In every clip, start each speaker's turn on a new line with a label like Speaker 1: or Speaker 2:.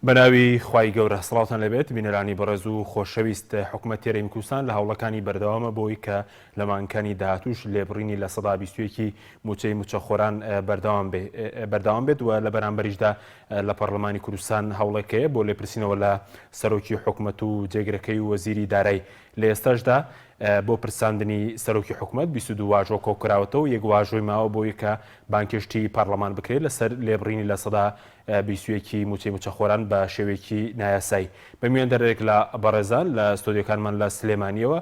Speaker 1: بەناوی خوای گەورە سڵاوتان لێبێت بینەرانی بەڕێز و خۆشەویست حکومەتی هەرێمی کوردستان لە هەوڵەکانی بەردەوامە بۆی کە لە مانگەکانی داهاتووش لێبڕینی 21% ی مووچەی مووچەخۆران بەردەوام بەردەوام بێت و لە بەرامبەریشدا لە پەرلەمانی کوردستان هەوڵێک هەیە بۆ لێپرسینەوە لە سەرۆکی حکومەت و جێگرەکەی و وەزیری دارایی لە ئێستاشدا بۆ پرساندنی سەرۆکی حکومەت 22 واژۆ کۆکراوەتەوە یەک واژۆی ماوە بۆی کە بانگهێشتی پەرلەمان بکرێت لەسەر لێبڕینی 21% ی مووچەی مووچەخۆران بە شێوەیەکی نایاسایی. بە میواندارێک لە بەڕێزان لە ستۆدیۆکانمان لە سلێمانییەوە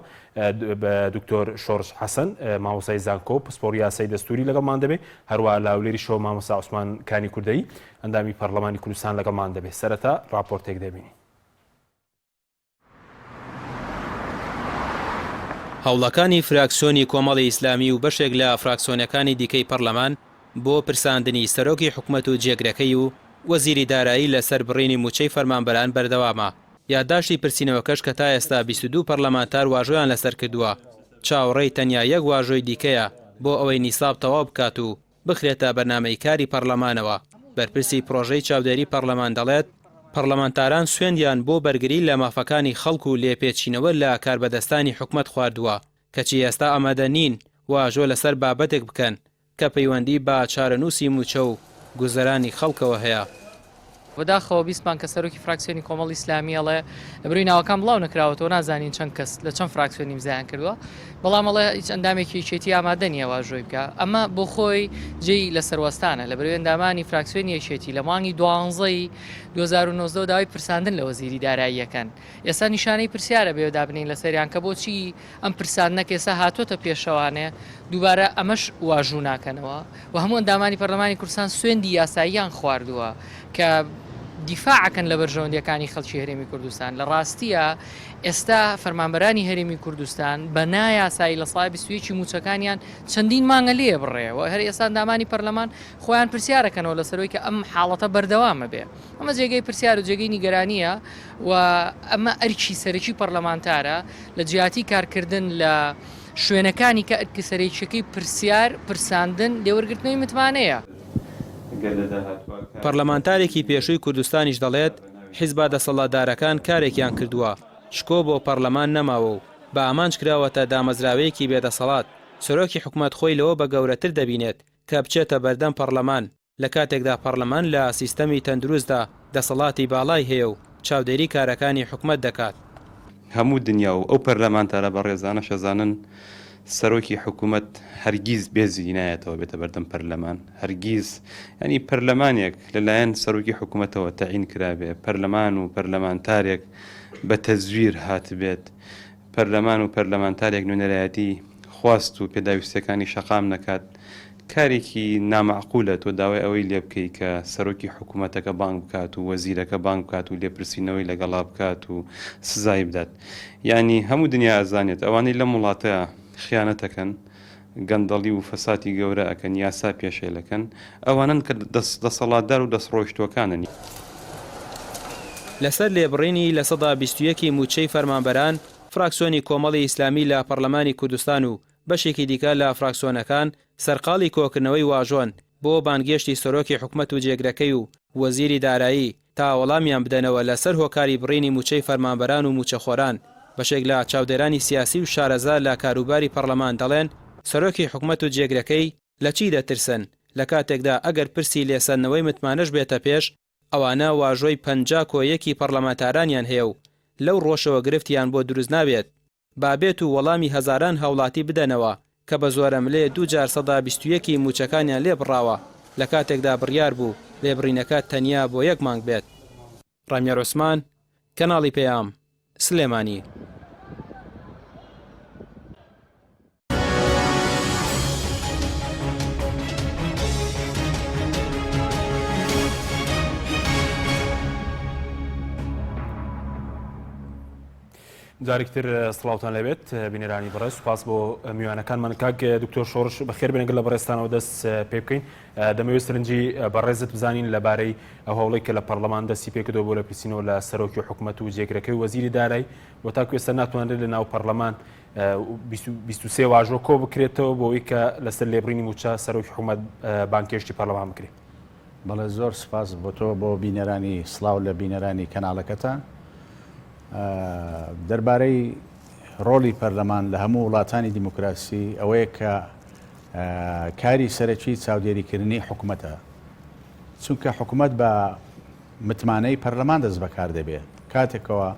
Speaker 1: دکتۆر شۆڕش حەسەن مامۆستای زانکۆ و پسپۆڕی یاسای دەستووری لەگەڵمان دەبێ، هەروەها لە هەولێریشەوە مامۆستا عوسمان کانی کوردەیی ئەندامی پەڕلەمانی کوردستان لەگەڵمان دەبێ. سەرەتا ڕاپۆرتێک دەبینین.
Speaker 2: هەوڵەکانی فراکسیۆنی کۆمەڵی ئیسلامی و بەشێک لە فراکسیۆنەکانی دیکەی پەڕلەمان بۆ پرساندنی سەرۆکی حکومەت و جێگرەکەی و وەزیری دارایی لەسەر بڕینی مووچەی فەرمانبەران بەردەوامە، یادداشتی پرسینەوەکەش کە تا ئێستا 22 پەڕلەمانتار واژۆیان لەسەر کردووە، چاوەڕێی تەنیا یەک واژۆی دیکەیە بۆ ئەوەی نیساب تەواو بکات و بخرێتە بەرنامەی کاری پەڕلەمانەوە، بەرپرسی پڕۆژەی چاودێری پەڕلەمان دەڵێت، پەڕلەمانتاران سوێندیان بۆ بەرگری لە مافەکانی خەڵک و لێپێچینەوە لە کاربەدەستانی حکومەت خواردووە، کەچی ئێستا ئامادە نین واژۆ لەسەر بابەتێک بکەن کە پەیوەندی بە چارەنووسی مووچە و گوزەرانی خەڵکەوە هەیە.
Speaker 3: بەداخەوە بیستمان کە سەرۆکی فراکسیۆنی کۆمەڵی ئیسلامی ئەڵێ لەبەرئەوەی ناوەکان بڵاو نەکراوەتەوە نازانین چەند کەس لە چەند فراکسیۆن ئیمزایان کردووە بەڵام ئەڵێ هیچ ئەندامێکی یەکێتی ئامادە نییە واژۆی بکا ئەمە بۆ خۆی جێی لەسەروەستانە لەبەرئەوەی ئەندامانی فراکسیۆنی یەکێتی لە مانگی دوانزەی 2019 داوای پرساندن لە وەزیری داراییەکەن ئێستا نیشانەی پرسیارە بێ دابنین لەسەریان کە بۆچی ئەم پرساندنە کە ئێستا هاتۆتە پێشەوانێ دووبارە ئەمەش واژوو ناکەنەوە و هەموو ئەندامانی پەرلەمانی کوردستان سوێندی یاساییان خواردووە کە دیفاع ئەکەن لە بەرژەوەندیەکانی خەڵکی هەرێمی کوردستان لە ڕاستیە ئێستا فەرمانبەرانی هەرێمی کوردستان بە نایاسایی لە سای 21 موچەکانیان چەندین مانگە لێ بڕێ و هەر ئێستا ئەندامانی پەرلەمان خۆیان پرسیارەکەنەوە لەسەرەوەی کە ئەم حاڵەتە بەردەوامە بێ ئەمە جێگەی پرسیار و جێگەی نیگەرانییە و ئەمە ئەرکی سەرەکی پەرلەمانتارە لە جیاتی کارکردن لە شوێنەکانی کە ئەرکی سەرەکیەکەی پرسیار، پرساندن، لێوەرگرتنەوەی متمانەیە.
Speaker 2: پەرلەمانتارێکی پێشووی کوردستانیش دەڵێت، حیزبە دەسەڵاتدارەکان کارێکیان کردووە، شکۆ بۆ پەرلەمان نەماوە و بە ئامانج کراوەتە دامەزراوەیەکی بێدەسەڵات، سەرۆکی حکومەت خۆی لەوە بە گەورەتر دەبینێت کە بچێتە بەردەم پەڕلەمان، لە کاتێکدا پەڕلەمان لە سیستەمی تەندروستدا دەسەڵاتی باڵای هەیە و چاودێری کارەکانی حکومەت دەکات.
Speaker 4: هەموو دنیا و ئەو پەرلەمانتارە بەڕێزانەش ئەزانن سەرۆکی حکومەت هەرگیز بێزی نایەتەوە بێتە بەردەم پەرلەمان، هەرگیز، یانی پەرلەمانێک لەلایەن سەرۆکی حکومەتەوە تەعین کرابێ، پەرلەمان و پەرلەمانتارێک بە تەزویر هاتبێت، پەرلەمان و پەرلەمانتارێک نوێنەرایەتی خواست و پێداویستیەکانی شەقام نەکات کارێکی نامەعقولە تۆ داوای ئەوەی لێ بکەی کە سەرۆکی حکومەتەکە بانگ بکات و وەزیرەکە بانگ بکات و لێپرسینەوەی لەگەڵا بکات و سزای بدات یانی هەموو دنیا ئەزانێت ئەوانەی لەم وڵاتە خیانەتەکەن گەندەڵی و فەساتی گەورە ئەکەن یاسا پێشێلەکەن ئەوانەن کە دەسەڵاتدار و دەستڕۆیشتووەکانن.
Speaker 2: لەسەر لێبڕینی 21% ی مووچەی فەرمانبەران، فراکسیۆنی کۆمەڵی ئیسلامی لە پەڕلەمانی کوردستان و بەشێکی دیکە لە فراکسیۆنەکان سەرقاڵی کۆکردنەوەی واژۆن بۆ بانگێشتی سەرۆکی حکومەت و جێگرەکەی و وەزیری دارایی تا وەڵامیان بدەنەوە لەسەر هۆکاری بڕینی مووچەی فەرمانبەران و مووچەخۆران. بەشێک لە چاودێرانی سیاسی و شارەزا لە کاروباری پەڕلەمان دەڵێن، سەرۆکی حکومەت و جێگرەکەی لە چی دەترسن، لە کاتێکدا ئەگەر پرسی لێسەندنەوەی متمانەش بێتە پێش، ئەوانە واژۆی 50 کۆ یەکی پەڕلەمانتارانیان هەیە و لەو ڕۆشەوە گرفتیان بۆ دروست نابێت. با بێت و وەڵامی هەزاران هاوڵاتی بدەنەوە کە بە زۆرەملێ دوو جار 21% ی مووچەکانیان لێ بڕاوە، لە کاتێکدا بڕیار بوو لێبڕینەکە تەنیا بۆ یەک مانگ بێت. ڕامیار عوسمان، کەناڵی پەیام، سلێمانی.
Speaker 1: جارێکتر سڵاوتان لەبێت بینەرانی بەڕێز سوپاس بۆ میوانەکانمان کاک دکتۆر شۆڕش بەخێر بێن لە بەڕێزتانەوە دەست پێ بکەین دەمەوێت سەرنجی بەڕێزت بزانین لەبارەی ئەو هەوڵی کە لە پەرلەمان دەستی پێکردەوە بۆ لێپرسینەوە لە سەرۆکی حکومەت و جێگرەکەی وەزیری دارایی و تاکو ئێستا ناتوانرێت لە ناو پەرلەمان 23 واژۆ کۆ بکرێتەوە بۆ ئەوەی کە لەسەر لێبڕینی مووچە سەرۆکی حکومەت بانگهێشتی پەرلەمان بکرێت.
Speaker 5: بەڵێ زۆر سپاس بۆ تۆ بۆ بینەرانی سڵاو لە بینەرانی کەناڵەکەتان. دەربارەی ڕۆڵی پەرلەمان لە هەموو وڵاتانی دیموکراسی ئەوەیە کە کاری سەرەکی چاودێریکردنی حکومەتە چونکە حکومەت بە متمانەی پەرلەمان دەست بەکار دەبێت کاتێکەوە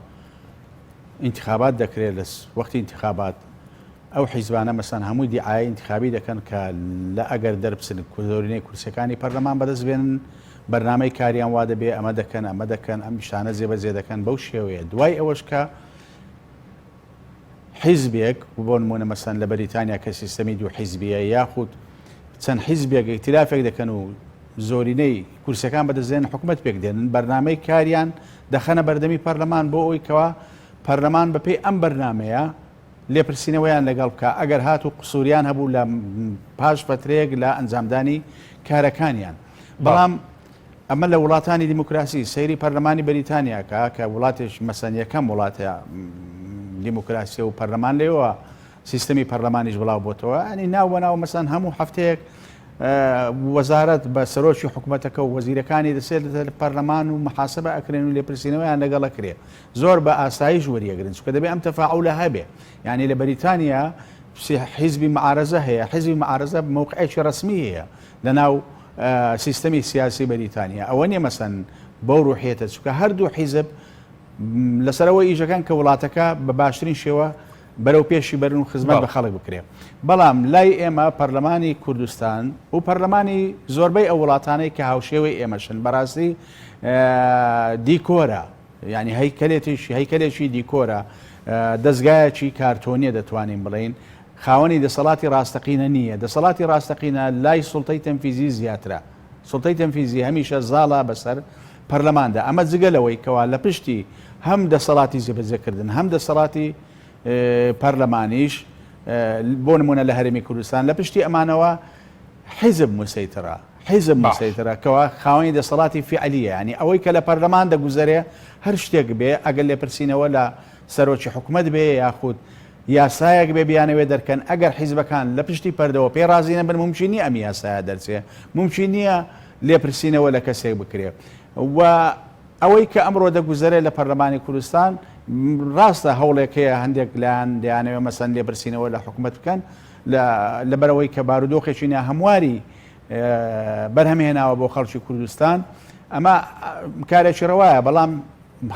Speaker 5: ئینتخابات دەکرێت لە وەختی ئینتخابات ئەو حیزبانە مەسەن هەمووی دیعایەی ئینتخابی دەکەن کە لە ئەگەر دەربچن زۆرینەی کورسیەکانی پەرلەمان بەدەست بێنن بەرنامەی کاریان وا دەبێ ئەمە دەکەن ئەمە دەکەن ئەم شتانە جێبەجێ دەکەن بەو شێوەیە دوای ئەوەش کە حیزبێک بۆ نمونە مەسەن لە بەریتانیا کە سیستەمی دوو حیزبیە یاخود چەند حیزبێک ئیتلافێک دەکەن و زۆرینەی کورسەکان بەدەستێن حکومت پێک دێنن بەرنامەی کاریان دەخەنە بەردەمی پەرلەمان بۆ ئەوی کەوا پەرلەمان بەپێی ئەم بەرنمەیە لێپرسینەوەیان لەگەڵ بکا ئەگەر هاتوو قسوریان هەبوو لە پاش فەترەیەک لە ئەنجامدانی کارەکانیان بەڵام ئەمە لە وڵاتانی دیموکراسی سەیری پەرلەمانی بەریتانیا کە کە وڵاتێک مەسەن یەکەم وڵاتە دیموکراسیە و پەرلەمان لێوە سیستەمی پەرلەمانیش بڵاو بۆتەوە ئەنی ناو بەناو مەسەن هەموو هەفتەیەک وەزارەت بە سەرۆکی حکوومەتەکە و وەزیرەکانی دەسێت لە پەرلەمان و محاسبە ئەکرێن و لێپرسینەوەیان لەگەڵەکرێ زۆر بە ئاسایش وەریەگرن چونکە دەبێ ئەم تەفاعولە هەبێ یعنی لە بەریتانیا حیزبی معارەزە هەیە حیزبی معارەزە مەوقعێکی ڕەسمی هەیە لە ناو سیستەمی سیاسی بەریتانیا ئەوە نیە مەسەن بەو ڕوحیەتە چونکە هەردوو حیزب لەسەرەوە ئیشەکان کە وڵاتەکە بە باشترین شێوە بەرەو پێشی بەرن و خزمەت بە خەڵک بکرێ بەڵام لای ئێمە پەرلەمانی کوردستان و پەرلەمانی زۆربەی ئەو وڵاتانەی کە هاوشێوەی ئێمەشن بەڕاستی دیکۆرە یانی هەیکەلێتیشی هەیکەلێکی دیکۆرە، دەزگایەکی کارتۆنیە دەتوانین بڵێین، خاوەنی دەسەڵاتی ڕاستەقینە نییە، دەسەڵاتی ڕاستەقینە لای سوڵتەی تەنفیزی زیاترە، سوڵتەی تەنفیزی هەمیشە زاڵە بەسەر پەرلەماندا، ئەمە جگە لەوەی کەوا لە پشتی هەم دەسەڵاتی جێبەجێکردن هەم دەسەڵاتی پەرلەمانیش بۆ نمونە لە هەرێمی کوردستان لە پشتی ئەمانەوە حیزب موسەیتڕە، حیزب موسەیترە کەوا خاوەنی دەسەڵاتی فیعلیە یانی ئەوەی کە لە پەرلەمان دەگوزەرێ هەر شتێک بێ ئەگەر لێپرسینەوە لە سەرۆکی حکومەت بێ یاخود یاسایەک بێ بیانەوێ دەرکەن ئەگەر حیزبەکان لە پشتی پەردەوە پێی ڕازی نەبن مومکین نیە ئەم یاسایە دەرچێ مومکین نیە لێپرسینەوە لە کەسێک بکرێ و ئەوەی کە ئەمڕۆ دەگوزەرێ لە پەرلەمانی کوردستان ڕاستە هەوڵێک هەیە هەندێک لایەن دەیانەوێ مەسەن لێپرسینەوە لە حکومەت بکەن لەبەرئەوەی کە بارودۆخێکی ناهەمواری بەرهەم هێناوە بۆ خەڵکی کوردستان ئەمە کارێکی ڕەوایە بەڵام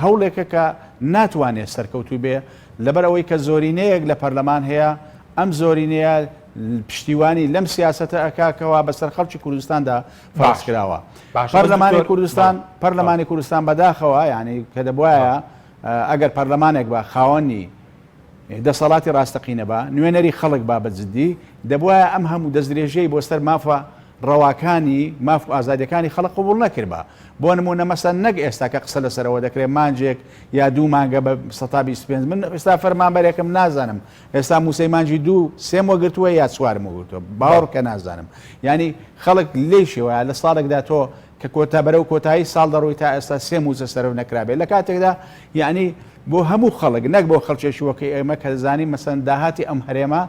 Speaker 5: هەوڵێکە کە ناتوانێت سەرکەوتوو بێ لەبەر ئەوەی کە زۆرینەیەک لە پەرلەمان هەیە ئەم زۆرینەیە پشتیوانی لەم سیاسەتە ئەکاکەوە بەسەر خەڵکی کوردستاندا فەرز کراوە پەرلەمانی کوردستان پەرلەمانی کوردستان بەداخەوە یعنی کە دەبواە ئەگەر پەرلەمانێک بە خاوەنی دەسەڵاتی ڕاستەقینە با، نوێنەری خەڵک با بە جدی، دەبوایە ئەم هەموو دەستدرێژیەی بۆ سەر مافە ڕەواکانی، ماف و ئازادیەکانی خەڵک قبوڵ نەکردبا. بۆ نموونە مەسەن نەک ئێستا کە قسە لەسەر ئەوە دەکرێ مانگێک یا دوو مانگە بە سەتا 25 من ئێستا فەرمانبەرێکم نازانم ئێستا مووچەی مانگی دوو سێم وەگرتووە یا چوارم وەگرتووە باوەڕ بکە نازانم یانی خەڵک لێیشەوە لە ساڵێکدا تۆ کە کۆتا بەرەو کۆتایی ساڵ دەڕۆی تا ئێستا سێ مووچە سەرف نەکرابێت لە کاتێکدا یەعنی بۆ هەموو خەڵک نەک بۆ خەڵکێکی وەکی ئێمە کە دەزانین مەسەن داهاتی ئەم هەرێمە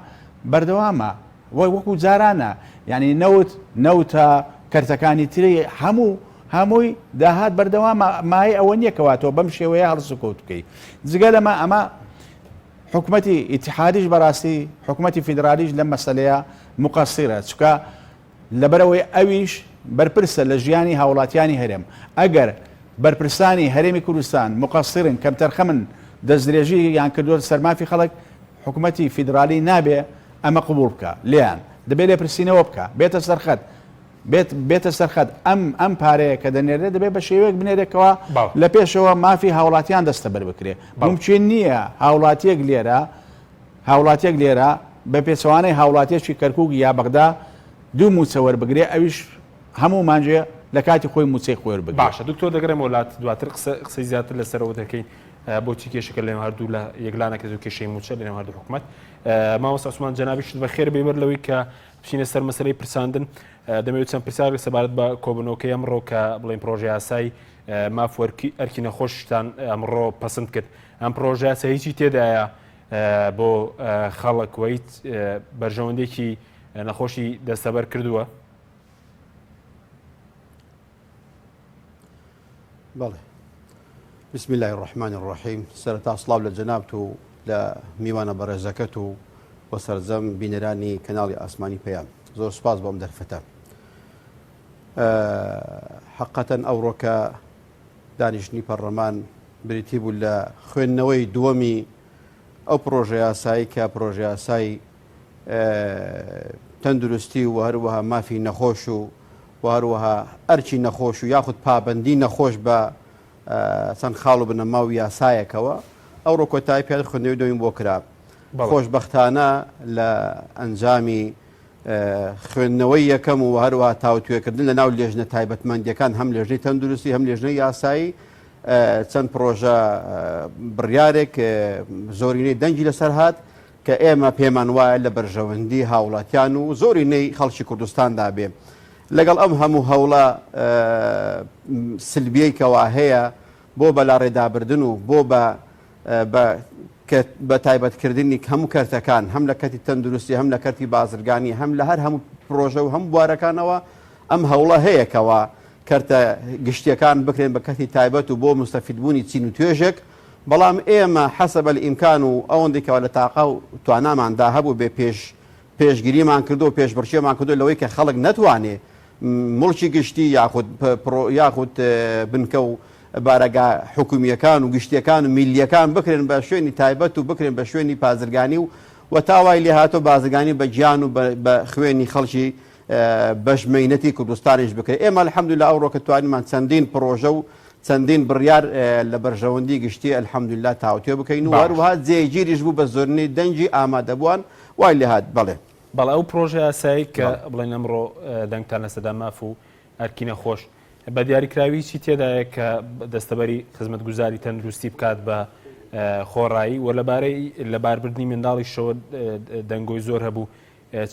Speaker 5: بەردەوامە وەکو جارانە یعنی نەوت نەوتە کەرتەکانی تری هەموو هەمووی داهات بەردەوامە مای ئەوە نییە کەوا تۆ بەم شێوەیە هەڵسوکەوت بکەی جگە لەمە ئەمە حکومەتی ئیتحادیش بەڕاستی حکومەتی فیدرالیش لەم مەسەلەیە مقەسیرە چکە لەبەرئەوەی ئەویش بەرپرسە لە ژیانی هاوڵاتیانی هەرێم، ئەگەر بەرپرسانی هەرێمی کوردستان موقەسیرن، کەمتەرخەمن، دەستدرێژی یان کردووەتە سەر مافی خەڵک، حکومەتی فیدرالی نابێ ئەمە قبوڵ بکا لێیان، دەبێ لێپرسینەوە بکا، بێتە سەر خەت، بێت بێتە سەر خەت، ئەم ئەم پارەیە کە دەنێرێ دەبێ بە شێوەیەک بنێرێ کەوا لە پێشەوە مافی هاوڵاتیان دەستەبەر بکرێ، مومکین نییە هاوڵاتیەک لێرە هاوڵاتیەک لێرە بە پێچەوانەی هاوڵاتیەکی کەرکوک یا بەغدا دوو موچە وەربگرێ ئەویش هەموو مانگێ لە کاتی خۆی موچەی خۆی وەربگرێ.
Speaker 1: باشە دکتۆر دەگەرێمەوە لات دواتر قسە قسەی زیاتر لەسەر ئەوە دەکەین بۆچی کێشەکە لەنێو هەردوو لە یەکلا نەکرێت و کێشەی موچە لەنێو هەردوو حکومەت مامۆستا عوسمان جەنابیشت بەخێر بێی بەر لەوەی کە بچینە سەر مەسەلەی پرساندن دەمەوێت چەند پرسیارێک سەبارەت بە کۆبوونەوەکەی ئەمڕۆ کە بڵێن پرۆژە یاسای ماف وەرکی ئەرکی نەخۆشتان ئەمڕۆ پەسند کرد ئەم پرۆژە یاسا هیچی تێدایە بۆ خەڵک و هیچ بەرژەوەندێکی نەخۆشی دەستەبەر کردووە؟
Speaker 6: بەڵێ بسم اللە الرحمن الرحیم سەرەتا سڵاو لە جەنابت و لە میوانە بەڕێزەکەت و و سەرجەم بینەرانی کەناڵی ئاسمانی پەیام زۆر سوپاس بۆ ئەم دەرفەتە حقەتەن ئەوڕۆکە دانیشتنی پەڕلەمان بریتی بوو لە خوێندنەوەی دووەمی ئەو پرۆژە یاسایی کە پرۆژە یاسای تەندروستی و هەروەها مافی نەخۆش و و هەروەها ئەرکی نەخۆش و یاخود پابەندی نەخۆش بە چەند خاڵ و بنەما و یاسایەکەوە ئەوڕۆ کۆتایی پێ خوێندنەوەی دووەمی بۆ کرا. خۆشبەختانە لە ئەنجامی خوێندنەوەی یەکەم و هەروەها تاوتوێکردن لە ناو لێژنە تایبەتمەندیەکان هەم لێژنەی تەندروستی هەم لێژنەی یاسایی چەند پرۆژە بڕیارێک زۆرینەی دەنگی لەسەر هات کە ئێمە پێمان وایە لە بەرژەوەندی هاوڵاتیان و زۆرینەی خەڵکی کوردستاندا بێ. لەگەڵ ئەم هەموو هەوڵە سلبیەی کەوا هەیە بۆ بەلاڕێدابردن و بۆ بە بە بە تایبەتکردنی هەموو کەرتەکان هەم لە کەرتی تەندروستی هەم لە کەرتی بازرگانی هەم لە هەر هەموو پرۆژە و هەموو بوارەکانەوە ئەم هەوڵە هەیە کەوا کەرتە گشتیەکان بکرێن بە کەرتی تایبەت و بۆ مستەفیدبوونی چین و توێژێک بەڵام ئێمە حسب الامکان و ئەوەندەی کەوا لە تاقە و تواناماندا هەبوو بێ پێش پێشگیریمان کردو و پێشبڕکێمان کردو لەوەی کە خەڵک نەتوانێ موڵکی گشتی یاخود یاخود بنکە و بارەگا حکومییەکان و گشتییەکان و میللییەکان بکرێن بە شوێنی تایبەت و بکرێن بە شوێنی پازرگانی و و تا وای لێهاتووە بازرگانی بە گیان و بە خوێنی خەڵکی بەش مەینەتی کوردستانیش بکرێت. ئێمە الحمدللە ئەوڕۆکە توانیمان چەندین پڕۆژە و چەندین بڕیار لە بەرژەوەندی گشتی الحمدللە تاوتوێ بکەین و هەروەها جێگیریش بوو بە زۆرینەی دەنگی ئامادەبووان وای لێهات بەڵێ.
Speaker 1: بەڵێ ئەو پڕۆژە یاسایەی کە بڵێن ئەمڕۆ دەنگتان لەسەدا ماف و ئەرکی نەخۆش بە دیاریکراوی چی تێدایە کە دەستەبەری خزمەتگوزاری تەندروستی بکات بە خۆڕایی و لەبارەی لەباربردنی منداڵیشەوە دەنگۆی زۆر هەبوو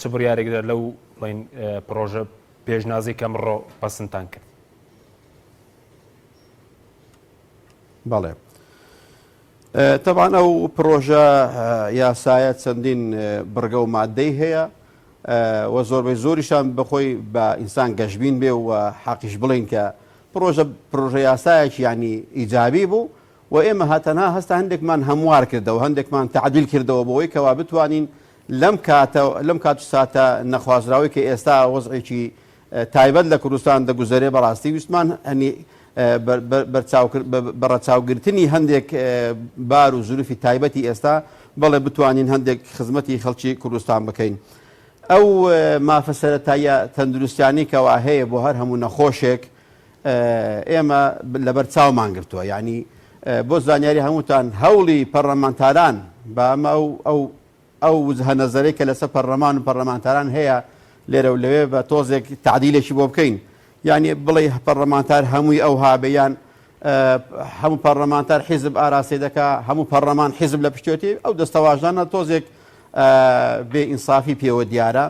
Speaker 1: چ بڕیارێک درا لەو بڵێین پڕۆژە پێشنازەی کە ئەمڕۆ پەسندتان کرد؟
Speaker 6: بەڵێ تەبان ئەو پڕۆژە یاسایە چەندین بڕگە و مادەی هەیە و زۆربەی زۆریشان بەخۆی بە ئینسان گەشبین بێ و حەقیش بڵین کە پڕۆژە پڕۆژە یاسایەکی ینی ئیجابی بوو و ئێمە هەتەنها هەستا هەندێکمان هەموار کردەوە هەندێکمان تعدیل کردەوە بۆی کەوا بتوانین لەم کاتە لەم کات و ساتە نەخوازراوەی کە ئێستا وەزعێکی تایبەت لە کوردستان دەگوزەرێ بەڕاستی ویستمان هەنی بە ڕەچاوگرتنی هەندێک بار و زروفی تایبەتی ئێستا بەڵێ بتوانین هەندێک خزمەتی خەڵکی کوردستان بکەین. ئەو مافە سەرەتاییە تەندروستیانی کەوا هەیە بۆ هەر هەموو نەخۆشێک ئێمە لەبەر چاومان گرتووە یعنی بۆ زانیاری هەمووتان هەوڵی پەرلەمانتاران بە ئەمە ئەو ئەو ئەو وجهە نەزەرەی کە لەسەر پەرلەمان و پەرلەمانتاران هەیە لێرە و لەوێ بە تۆزێک تەعدیلێکی بۆ بکەین یانی بڵێی پەرلەمانتار هەمووی ئەوها بێ یان هەموو پەرلەمانتار حیزب ئاراستەی دەکا هەموو پەرلەمان حیزب لە پشتێتی ئەو دەستەواژانە تۆزێک بێ ئینسافی پێوە دیارە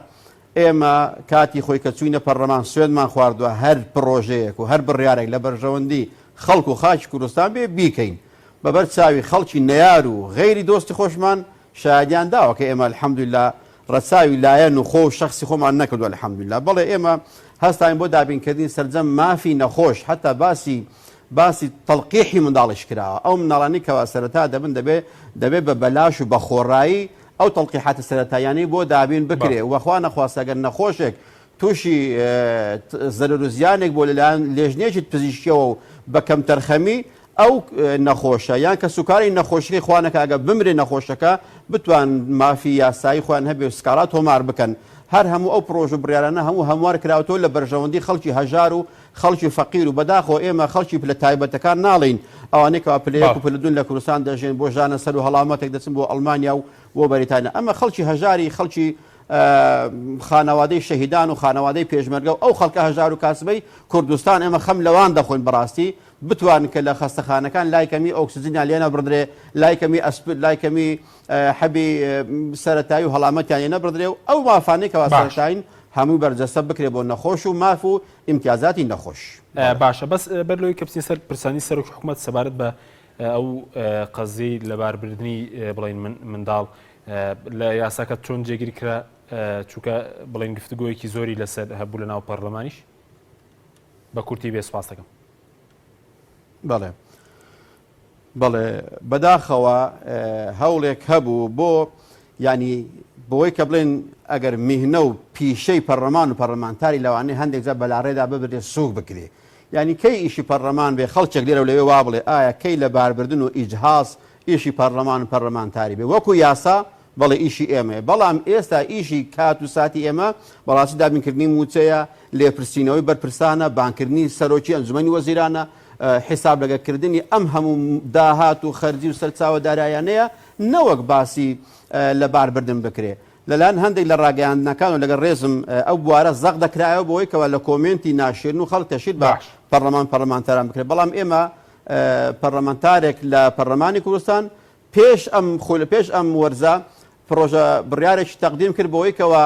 Speaker 6: ئێمە کاتی خۆی کە چوینە پەرلەمان سوێندمان خواردووە هەر پڕۆژەیەک و هەر بڕیارێک لە بەرژەوەندی خەڵک و خاکی کوردستان بێ بیکەین بەبەر چاوی خەڵکی نەیار و غەیری دۆستی خۆشمان شایەدیان داوە کە ئێمە الحمدللە ڕەچاوی لایەن و خۆ و شەخسی خۆمان نەکردوە الحمدللە بەڵێ ئێمە هەستاین بۆ دابینکردنی سەرجەم مافی نەخۆش حەتا باسی باسی تەڵقیحی منداڵیش کراوە ئەو منداڵانی کەوا سەرەتا دەبن دەبێ دەبێ بە بەلاش و بە خۆڕایی ئەو تەڵقیحاتە سەرەتاییانەی بۆ دابین بکرێ و خوا نەخواستە گەر نەخۆشێک تووشی زەرەر و زیانێک بۆ لەلایەن لێژنەیەکی پزیشکیەوە و بە کەمتەرخەمی ئەو نەخۆشە یان کەسوکاری نەخۆشەکەی خوا نەکا ئەگەر بمرێ نەخۆشەکە بتوان مافی یاسایی خۆیان هەبێ و سکاڵا تۆمار بکەن هەر هەموو ئەو پڕۆژە و بڕیارانە هەموو هەموار کراوەتەوە لە بەرژەوەندی خەڵکی هەژار و خەڵکی فەقیر و بەداخەوە ئێمە خەڵکی پلە تایبەتەکان ناڵێین ئەوانەی کەوا پلە یەک و پلە دوون لە کوردستان دەژێن بۆ ژانە سەر و هەڵامەتێک دەچن بۆ ئەڵمانیا و بۆ بەریتانیا ئەمە خەڵکی هەژاری خەڵکی خانەوادەی شەهیدان و خانەوادەی پێشمەرگە و ئەو خەڵکە هەژار و کاسبەی کوردستان ئێمە خەم لەوان دەخۆین بەڕاستی بتوانن کە لە خەستەخانەکان لای کەمی ئۆکسجینیان لێ نەبڕدرێ، لای کەمی ئەسپر، لای کەمی حەبی سەرەتایی و هەڵامەتیان لێ نەبڕدرێ و ئەو مافانەی کەوا
Speaker 1: باش.
Speaker 6: سەرەتایین هەمووی بەرجەستە بکرێ بۆ نەخۆش و ماف و ئیمتیازاتی نەخۆش. بەڵێ.
Speaker 1: باشە بەس بەر لەوەی کە بچینە سەر پرسانی سەرۆکی حکومەت سەبارەت بە ئەو قەزیەی لەباربردنی بڵێین منداڵ لە یاساکە چۆن جێگیر کرا چونکە بڵێن گفتوگۆیەکی زۆری لەسەر هەبوو لە ناو پەرلەمانیش؟ بە کورتی بێ سوپاس دەکەم.
Speaker 6: بەڵێ بەڵێ بەداخەوە هەوڵێک هەبوو بۆ یانی بۆی کە بڵێن ئەگەر میهنە و پیشەی پەرلەمان و پەرلەمانتاری لەوانەیە هەندێک جار بەلاڕێدا ببرێ سووک بکرێ یانی کەی ئیشی پەرلەمان بێ خەڵکێک لێرە و لەوێ وا بڵێ ئایا کەی لەباربردن و ئیجهاز ئیشی پەرلەمان و پەرلەمانتاری بێ وەکو یاسا بەڵێ ئیشی ئێمەیە بەڵام ئێستا ئیشی کات و ساتی ئێمە بەڕاستی دابینکردنی مووچەیە، لێپرسینەوەی بەرپرسانە، بانگکردنی سەرۆکی ئەنجومەنی وەزیرانە، حیساب لەگەڵ کردنی ئەم هەموو داهات و خەرجی و سەرچاوە دارایانەیە نەوەک باسی لەباربردن بکرێ. لەلایەن هەندێک لە ڕاگەیاندنەکان و لەگەڵ ڕێزم ئەو بوارە زەق دەکرایەوە بۆی کەوا لە کۆمێنتی ناشیرن و خەڵک تەشهیر بە پەڕلەمان پەڕلەمانتاران بکرێت بەڵام ئێمە پەڕلەمانتارێک لە پەڕلەمانی کوردستان پێش ئەم خولە پێش ئەم وەرزە پڕۆژە بڕیارێکی تەقدیم کرد بۆی کەوا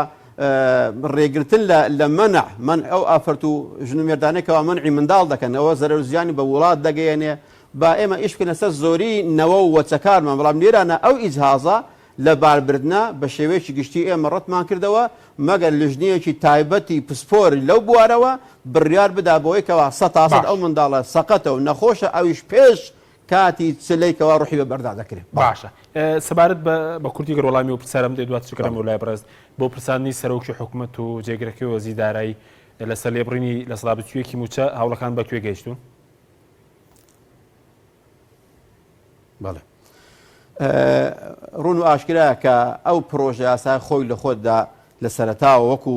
Speaker 6: ڕێگرتن لە لە مەنع مەنع ئەو ئافرەت و ژن و مێردانەی کەوا مەنعی منداڵ دەکەن ئەوە زەرەر و زیانی بە وڵات دەگەیەنێ با ئێمە ئیش بکەینە سەر زۆری نەوە و وەچەکانمان بەڵام لێرانە ئەو ئیجهازە لە باربردنە بە شێوەیەکی گشتی ئێمە ڕەتمان کردەوە مەگەر لژنەیەکی تایبەتی پسپۆر لەو بوارەوە بڕیار بدا بۆی کەوا سەتاسەد
Speaker 1: باش.
Speaker 6: ئەو منداڵە سەقەتە و نەخۆشە ئەویش پێش کاتی چلەی کەوا ڕوحی بە بەردا دەکرێ.
Speaker 1: باشە سەبارەت بە بە کورتی گەر وەڵامی ئەو پرسیارەم بدەی دواتر گەڕێمەوە لای بەڕێز بۆ پرساندنی سەرۆکی حکومەت و جێگرەکەی وەزیر دارایی لەسەر لێبڕینی 21% مووچە هەوڵەکان بە کوێ گەیشتوون؟
Speaker 6: بەڵێ ڕوون و ئاشکرایە کە ئەو پرۆژە یاسای خۆی لە خۆتدا لە سەرەتاوە وەکو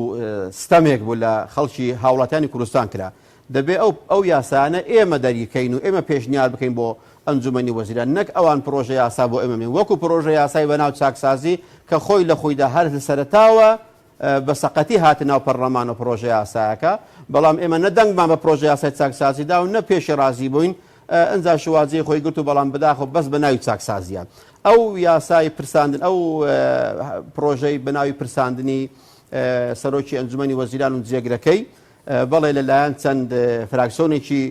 Speaker 6: ستەمێک بوو لە خەڵکی هاوڵاتیانی کوردستان کرا دەبێ ئەو ئەو یاسایانە ئێمە دەریکەین و ئێمە پێشنیار بکەین بۆ ئەنجومەنی وەزیران نەک ئەوان پرۆژە یاسا بۆ ئێمە بێن وەکو پرۆژە یاسای بەناو چاکسازی کە خۆی لە خۆیدا هەر لە سەرەتاوە بە سەقەتی هاتە ناو پەرلەمان و پرۆژە یاسایەکە بەڵام ئێمە نە دەنگمان بە پرۆژە یاسای چاکسازی دا و نە پێشی ڕازی بووین ئەنجا شوازی خۆی گرت و بەڵام بەداخەوە بەس بە ناوی چاکسازیە ئەو یاسای پرساندن ئەو پرۆژەی بە ناوی پرساندنی سەرۆکی ئەنجومەنی وەزیران و جێگرەکەی بەڵێ لەلایەن چەند فراکسۆنێکی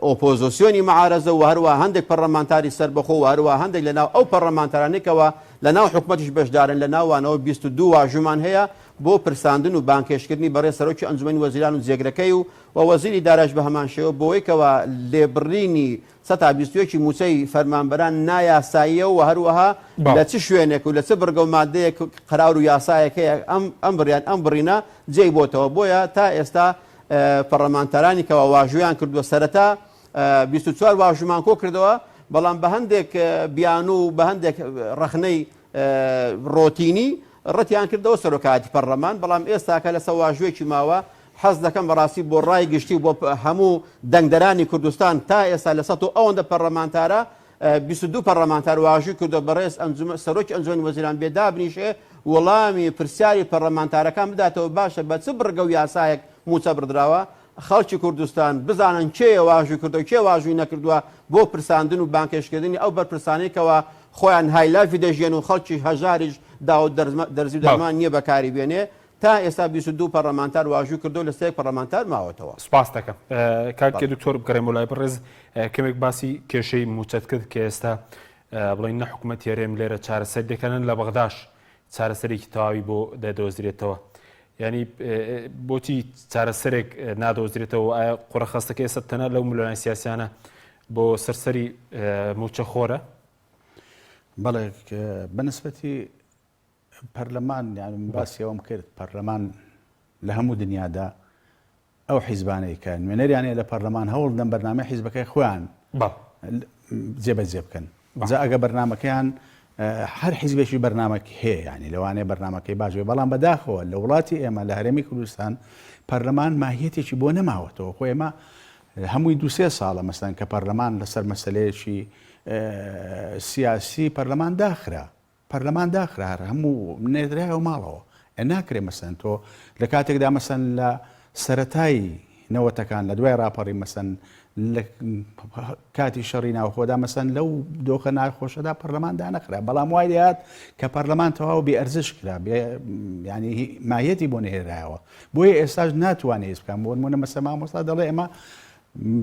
Speaker 6: ئۆپۆزۆسیۆنی معارەزە و هەروەها هەندێک پەڕلەمانتاری سەربەخۆ و هەروەها هەندێک لەناو ئەو پەڕلەمانتارانەی کەوا لەناو حکومەتیش بەشدارن لەناوانەوە 22 واژوومان هەیە بۆ پرساندن و بانگهێشتکردنی بەڕێز سەرۆکی ئەنجومەنی وەزیران و جێگرەکەی و و وەزیری دارایش بە هەمان شێوە بۆوەی کەوا لێبڕینی سەتا 21 ی مووچەی فەرمانبەران نایاساییە و هەروەها لە چ شوێنێک و لە چ بڕگە و مادەیەک قەرار و یاسایەک هەیە ئەم ئەم بڕیان ئەم بڕینە جێی بۆتەوە بۆیە تا ئێستا پەڕلەمانتارانی کەوا واژوویان کردووە سەرەتا 24 واژوومان کۆ کردەوە بەڵام بە هەندێک بیانوو و بە هەندێک ڕەخنەی ڕۆتینی ڕەتیان کردەوە سەرۆکایەتی پەڕلەمان بەڵام ئێستاکە لەسەر واژوویەکی ماوە حەز دەکەم بەڕاستی بۆ ڕای گشتی و بۆ هەموو دەنگدەرانی کوردستان تا ئێستا لە سەد و ئەوەندە پەڕلەمانتارە 22 پەڕلەمانتار واژووی کردووە بەڕێز ئەنجومەن سەرۆکی ئەنجومەنی وەزیران بێ دابنیشێ وەڵامی پرسیاری پەڕلەمانتارەکان بداتەوە باشە بە چ بڕگە و یاسایەک مووچە بڕدراوە خەڵکی کوردستان بزانن کێیە واژووی کردووە کێ واژووی نەکردووە بۆ پرساندن و بانگهێشتکردنی ئەو بەرپرسانەی کەوا خۆیان high life ی دەژیەن و خەڵکی هەژاریش داو دەرزی و دەرمان نییە بەکاری بێنێ تا ئێستا 22 پەڕلەمانتار واژووی کردووە لە سێ پەڕلەمانتار ماوەتەوە.
Speaker 1: سوپاست دەکەم کاک دکتۆر بگەڕێمەوە لای بەڕێز کەمێک باسی کێشەی مووچەت کرد کە ئێستا بڵێن نە حکوومەت هەرێم لێرە چارەسەر دەکەنن لە بەغداش چارەسەرێکی تەواوی بۆ دەدۆزرێتەوە ینی بۆچی چارەسەرێک نادۆزرێتەوە ئایا قڕەخەستەکە ئێستا تەنها لەو ملۆنای سیاسیانە بۆ سەرسەری مووچەخۆرە؟
Speaker 5: بەڵێ بەنسبەتی پەرلەمان یان من باسی ئەوەم کرد پەرلەمان لە هەموو دنیادا ئەو حیزبانەی کە نوێنەریان هەیە لە پەرلەمان هەوڵ دەن بەرنامەی حیزبەکەی خۆیان جێبەجێ بکەن جا ئەگە بەرنامەکەیان هەر حیزبێکی بەرنامەک هەیە ینی لەوانەیە بەرنامەکەی باش بێ بەڵام بەداخەوە لە وڵاتی ئێمە لە هەرێمی کوردستان پەرلەمان ماهیەتێکی بۆ نەماوەتەوە خۆ ئێمە هەمووی دوسێ ساڵە مەسەن کە پەرلەمان لەسەر مەسلەیەکی سیاسی پەرلەمان داخرا پەرلەمان داخرا هەر هەموو نێردرایەوە ماڵەوە ئێ ناکرێ مەسەن تۆ لە کاتێکدا مەسەن لە سەرەتای نەوەتەکان لە دوای ڕاپەڕی مەسەن لە کاتی شەڕی ناوخۆدا مەسەن لەو دۆخە ناخۆشەدا پەرلەمان دانەخرا بەڵام وای لێهات کە پەرلەمان تەواو بێ ئەرزش کرا بێ ینی ماهیەتی بۆ نهێرایەوە بۆیە ئێستاش ناتوانێت هیچ بکەم بۆ نمونە مەسە مامۆستا دەڵێ ئێمە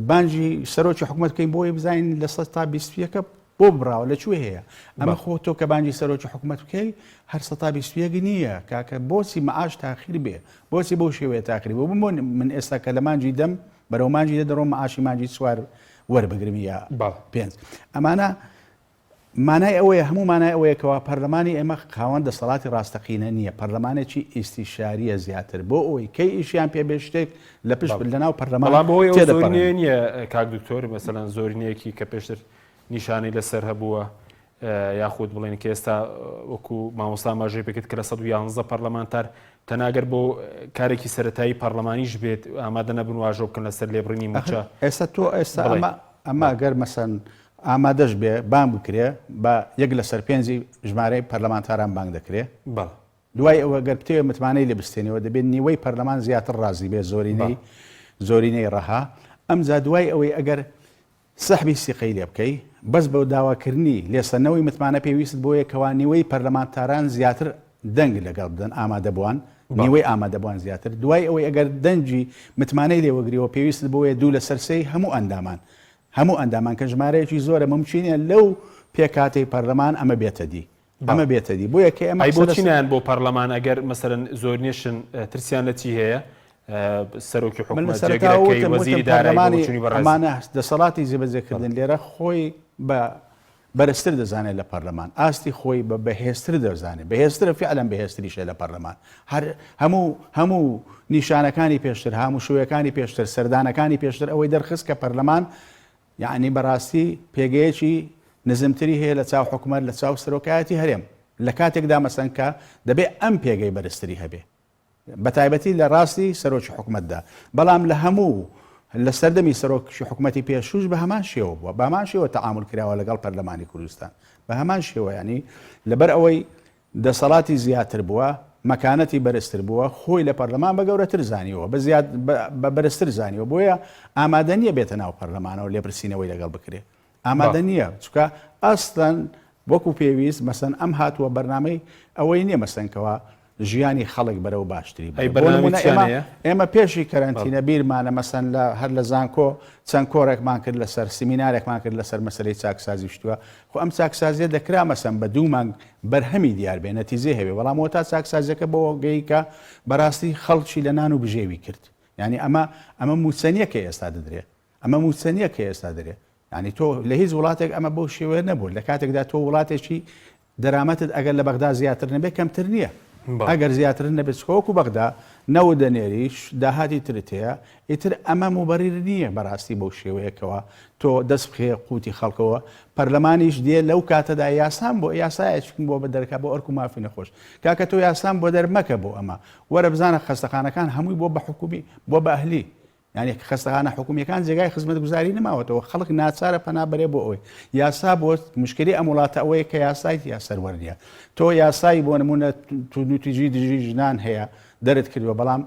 Speaker 5: بانگی سەرۆکی حکوومەت بکەین بۆی بزانین لە سەد تا بیستیەکە بۆ بڕاوە لە کوێ هەیە ئەمە خۆ تۆ کە بانگی سەرۆکی حکوومەت بکەی هەر سەتا 21 نییە کاکە بۆچی معاش تاخیر بێ بۆچی بەو شێوەیە تاخیر بۆ بۆ من ئێستا کە لە مانگی دەم بەرەو مانگی دە دەڕۆم معاشی مانگی چوار. وەربگرم یا پێنج ئەمانە مانای ئەوەیە هەموو مانای ئەوەیە کەوا پەرلەمانی ئێمە خاوەن دەسەڵاتی ڕاستەقینە نییە پەرلەمانێکی ئیستیشاریە زیاتر بۆ ئەوەی کەی ئیشیان پێ بێ شتێک لە پشت لەناو پەرلەمان
Speaker 1: بەڵام بۆی ئەو زۆرینەیە نییە کاک دکتۆر مەسەلەن زۆرینەیەکی کە پێشتر نیشانەی لەسەر هەبووە یاخود بڵێن کە ئێستا وەکو مامۆستا ئاماژەی پێکرد کە لە 111 پەرلەمانتار تەناگەر بۆ کارێکی سەتایی پەرلەمانیش بێت ئامادە نەبن واژۆ بکەن لەسەر لێبڕینی موچە
Speaker 5: ئێستا تۆ ئێستا ئەمە ئەمە گەر مەسەن ئامادەش بێ بانگ بکرێ بە یەک لەسەر پێنجی ژمارەی پەرلەمانتاران بانگ دەکرێ
Speaker 1: بەڵێ.
Speaker 5: دوای ئەوە گەر بتەوێ متمانەی لێ بستێنیەوە دەبێت نیوەی پەرلەمان زیاتر ڕازی بێ زۆرینەی زۆرینەی ڕەها ئەمجا دوای ئەوەی ئەگەر سەحبی سیقەی لێ بکەی بەس بە داواکردنی لێسەندنەوەی متمانە پێویستت بۆیە کەوا نیوەی پەرلەمانتاران زیاتر دەنگ لەگەڵ بدەن ئامادەبووان نیوەی ئامادەبووان زیاتر دوای ئەوەی ئەگەر دەنگی متمانەی لێوەگریەوە پێویستت بۆیە دوو لەسەر سێی هەموو ئەندامان هەموو ئەندامان کە ژمارەیەکی زۆرە مومکینە لەو پێکهاتەی پەرلەمان ئەمە بێتە دی ئەمە بێتە دی بۆیە کە ئێمە
Speaker 1: ئەی بۆچی نایەن بۆ پەرلەمان ئەگەر مەسەلەن زۆرینەشن ترسیان لە چی هەیە سەرۆکی
Speaker 5: من لە
Speaker 1: حکومەت
Speaker 5: سەرەتاوە
Speaker 1: جێگرەکەی
Speaker 5: وتم وتم
Speaker 1: وەزیری دارایی بۆ
Speaker 5: پەرلەمانی
Speaker 1: بۆچوونی بەڕێز
Speaker 5: ئەمانە دەسەڵاتی جێبەجێکردن لێرە خۆی بە بەرزتر دەزانێت لە پەرلەمان ئاستی خۆی بە بەهێزتر دەزانێت بەهێزترە فعلا بەهێزتریشە لە پەرلەمان هەر هەموو هەموو نیشانەکانی پێشتر هاموشویەکانی پێشتر سەردانەکانی پێشتر ئەوەی دەرخست کە پەرلەمان یەعنی بەڕاستی پێگەیەکی نزمتری هەیە لە چاو حکومەت لە چاو سەرۆکایەتی هەرێم لە کاتێکدا مەسەن کە دەبێ ئەم پێگەی بەرزتری هەبێ بەتایبەتی لە ڕاستی سەرۆکی حکومەتدا بەڵام لە هەموو لە سەردەمی سەرۆکی حکومەتی پێشوش بە هەمان شێوە بووە بە هەمان شێوە تەعامول کراوە لەگەڵ پەرلەمانی کوردستان بە هەمان شێوە ینی لەبەر ئەوەی دەسەڵاتی زیاتر بووە، مەکانەتی بەرزتر بووە، خۆی لە پەرلەمان بە گەورەتر زانیوە، بە زیاد بە بەرزتر زانیوە، بۆیە ئامادە نییە بێتە ناو پەرلەمانەوە لێپرسینەوەی لەگەڵ بکرێ. ئامادە نییە، چونکە ئەسڵەن وەکو پێویست مەسەن ئەم هاتووە بەرنامەی ئەوەی نییە مەسەن کەوا ژیانی خەڵک بەرەو باشتری
Speaker 1: ئەی
Speaker 5: بەرێ. بۆ
Speaker 1: بەرنامەی
Speaker 5: نموونە
Speaker 1: چیان
Speaker 5: ئێمە
Speaker 1: هەیە؟
Speaker 5: ئێمە پێشی
Speaker 1: بەڵێ.
Speaker 5: کەرەنتینە بیرمانە مەسەن لە هەر لە زانکۆ چەند کۆڕێکمان کرد لەسەر سیمینارێکمان کرد لەسەر مەسەلەی چاکسازی شتووە خۆ ئەم چاکسازیە دەکرا مەسەن بە دوو مانگ بەرهەمی دیار بێ نەتیجەی هەبێ بەڵام وەتا چاکسازیەکە بەوە گەی کە بەراستی خەڵکی لە نان و بژێوی کرد یانی ئەمە ئەمە موچە نیە کە ئێستا دەدرێ ئەمە موچە نیە کە ئێستا دەرێ یانی تۆ لە هیچ وڵاتێک ئەمە بەو شێوەیە نەبوو لە کاتێکدا تۆ وڵاتێکی دەرامەتت ئەگەر لە بەغدا زیاتر نەبێت کەمتر نییە. ئەگەر زیاتر نەبێت چونکە وەکو بەغدا نەوت دەنێری داهاتی ترت هەیە ئیتر ئەمە موبەریر نییە بەڕاستی بەو شێوەیە کەوا تۆ دەست بخەیە قوتی خەڵکەوە پەرلەمانیش دێ لەو کاتەدا یاسام بۆ یاسایەکم بۆ بەدەرکە بۆ ئەرک و مافی نەخۆش کاکە تۆ یاسام بۆ دەرمەکە بۆ ئەمە وەرە بزانە خەستەخانەکان هەمووی بۆ بە حکومی بۆ بە ئەهلی یانی خەستەخانە حکومیەکان جێگای خزمەتگوزاری نەماوەتەوە خەڵک ناچارە پەنا بەرێ بۆ ئەوەی یاسا بۆ مشکلی ئەم وڵاتە ئەوەیە کە یاسای تیا سەروەر نییە تۆ یاسایی بۆ نمونە توندوتیژی دژی ژنان هەیە دەرت کردووە بەڵام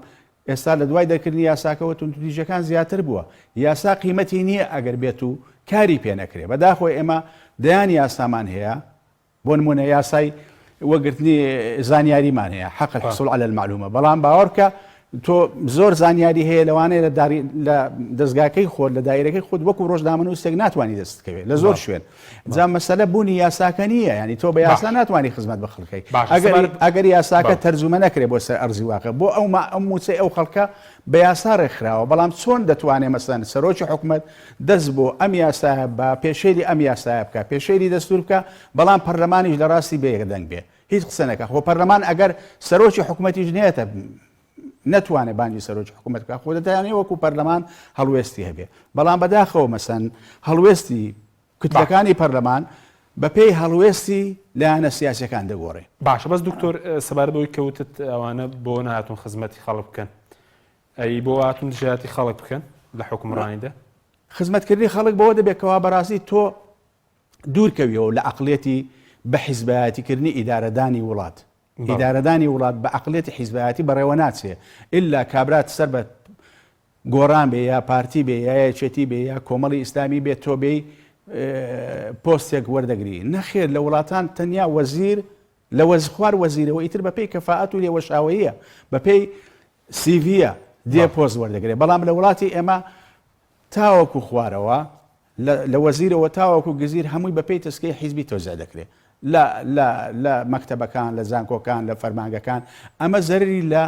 Speaker 5: ئێستا لە دوای دەرکردنی یاساکەوە توندوتیژەکان زیاتر بووە یاسا قیمەتی نییە ئەگەر بێت و کاری پێ نەکرێ بەداخۆ ئێمە دەیان یاسامان هەیە بۆ نموونە یاسای وەگرتنی زانیاریمان هەیە حق الحصول على المعلومە بەڵام باوەڕکە تۆ زۆر زانیاری هەیە لەوانەیە لە داری لە دەستگاکەی خۆت لە دایرەکەی خۆت وەکو ڕۆژنامەنووسێک ناتوانانی دەست بکەوێت لە زۆر شوێن جا مەسەلە بوونی یاساکە نییە ینی تۆ بە یاسا ناتوانانی خزمەت بە خەڵکەی ئەگەر ئەگەر یاساکە تەرجومە نەکرێ بۆ سەر ئەرزی واقع بۆ ئەو ما ئەم موچەی ئەو خەڵکە بە یاسا ڕێکخراوە بەڵام چۆن دەتوانێ مەسەن سەرۆکی حکومەت دەست بۆ ئەم یاسایە با پێشێلی ئەم یاسایە بکا پێشێلی دەستور بکا بەڵام پەرلەمانیش لە ڕاستی بێ دەنگ بێ هیچ قسە نەکا خۆ پەرلەمان ئەگەر سەرۆکی حکومەتیش نێتە نەتوانێت بانگی سەرۆکی حکوومەت بکە خۆ دەتیانێ وەکو پەرلەمان هەڵوێستی هەبێ بەڵام بەداخەوە مەسەن هەڵوێستی کوتلەکانی پەرلەمان بەپێی هەڵوێستی لایەنە سیاسەکان دەگۆڕێ.
Speaker 1: باشە بەس دکتۆر سەبارەت بەوەی کە وتت ئەوانە بۆ نەهاتوون خزمەتی خەڵک بکەن ئەی بۆ هاتوون دژایەتی خەڵک بکەن لە حوکمڕانیدا؟
Speaker 5: خزمەتکردنی خەڵک بەوە دەبێت کەوا بەڕاستی تۆ دوورکەویەوە لە عەقڵیەتی بە حیزبایەتیکردنی ئیدارەدانی وڵات. ئیدارەدانی وڵات بە عەقڵیەتی حیزبایەتی بەڕێوە ناچێ ئیلا کابرات سەر بە گۆڕان بێ یا پارتی بێ یا یەکێتی بێ یا کۆمەڵی ئیسلامی بێ تۆ بێی پۆستێک وەردەگری نەخێر لە وڵاتان تەنیا وەزیر لە وەزخوار وەزیرەوە ئیتر بەپێی کەفاەت و لێوەشاوەیە بەپێی سیڤیە دێ پۆست وەردەگرێ بەڵام لە وڵاتی ئێمە تاوەکو خوارەوە لە وەزیرەوە تاوەکو گزیر هەمووی بەپێی تەسکەی حیزبی تەوزیع دەکرێت لە لە لە مەکتەبەکان لە زانکۆکان لە فەرمانگەکان ئەمە زەرری لە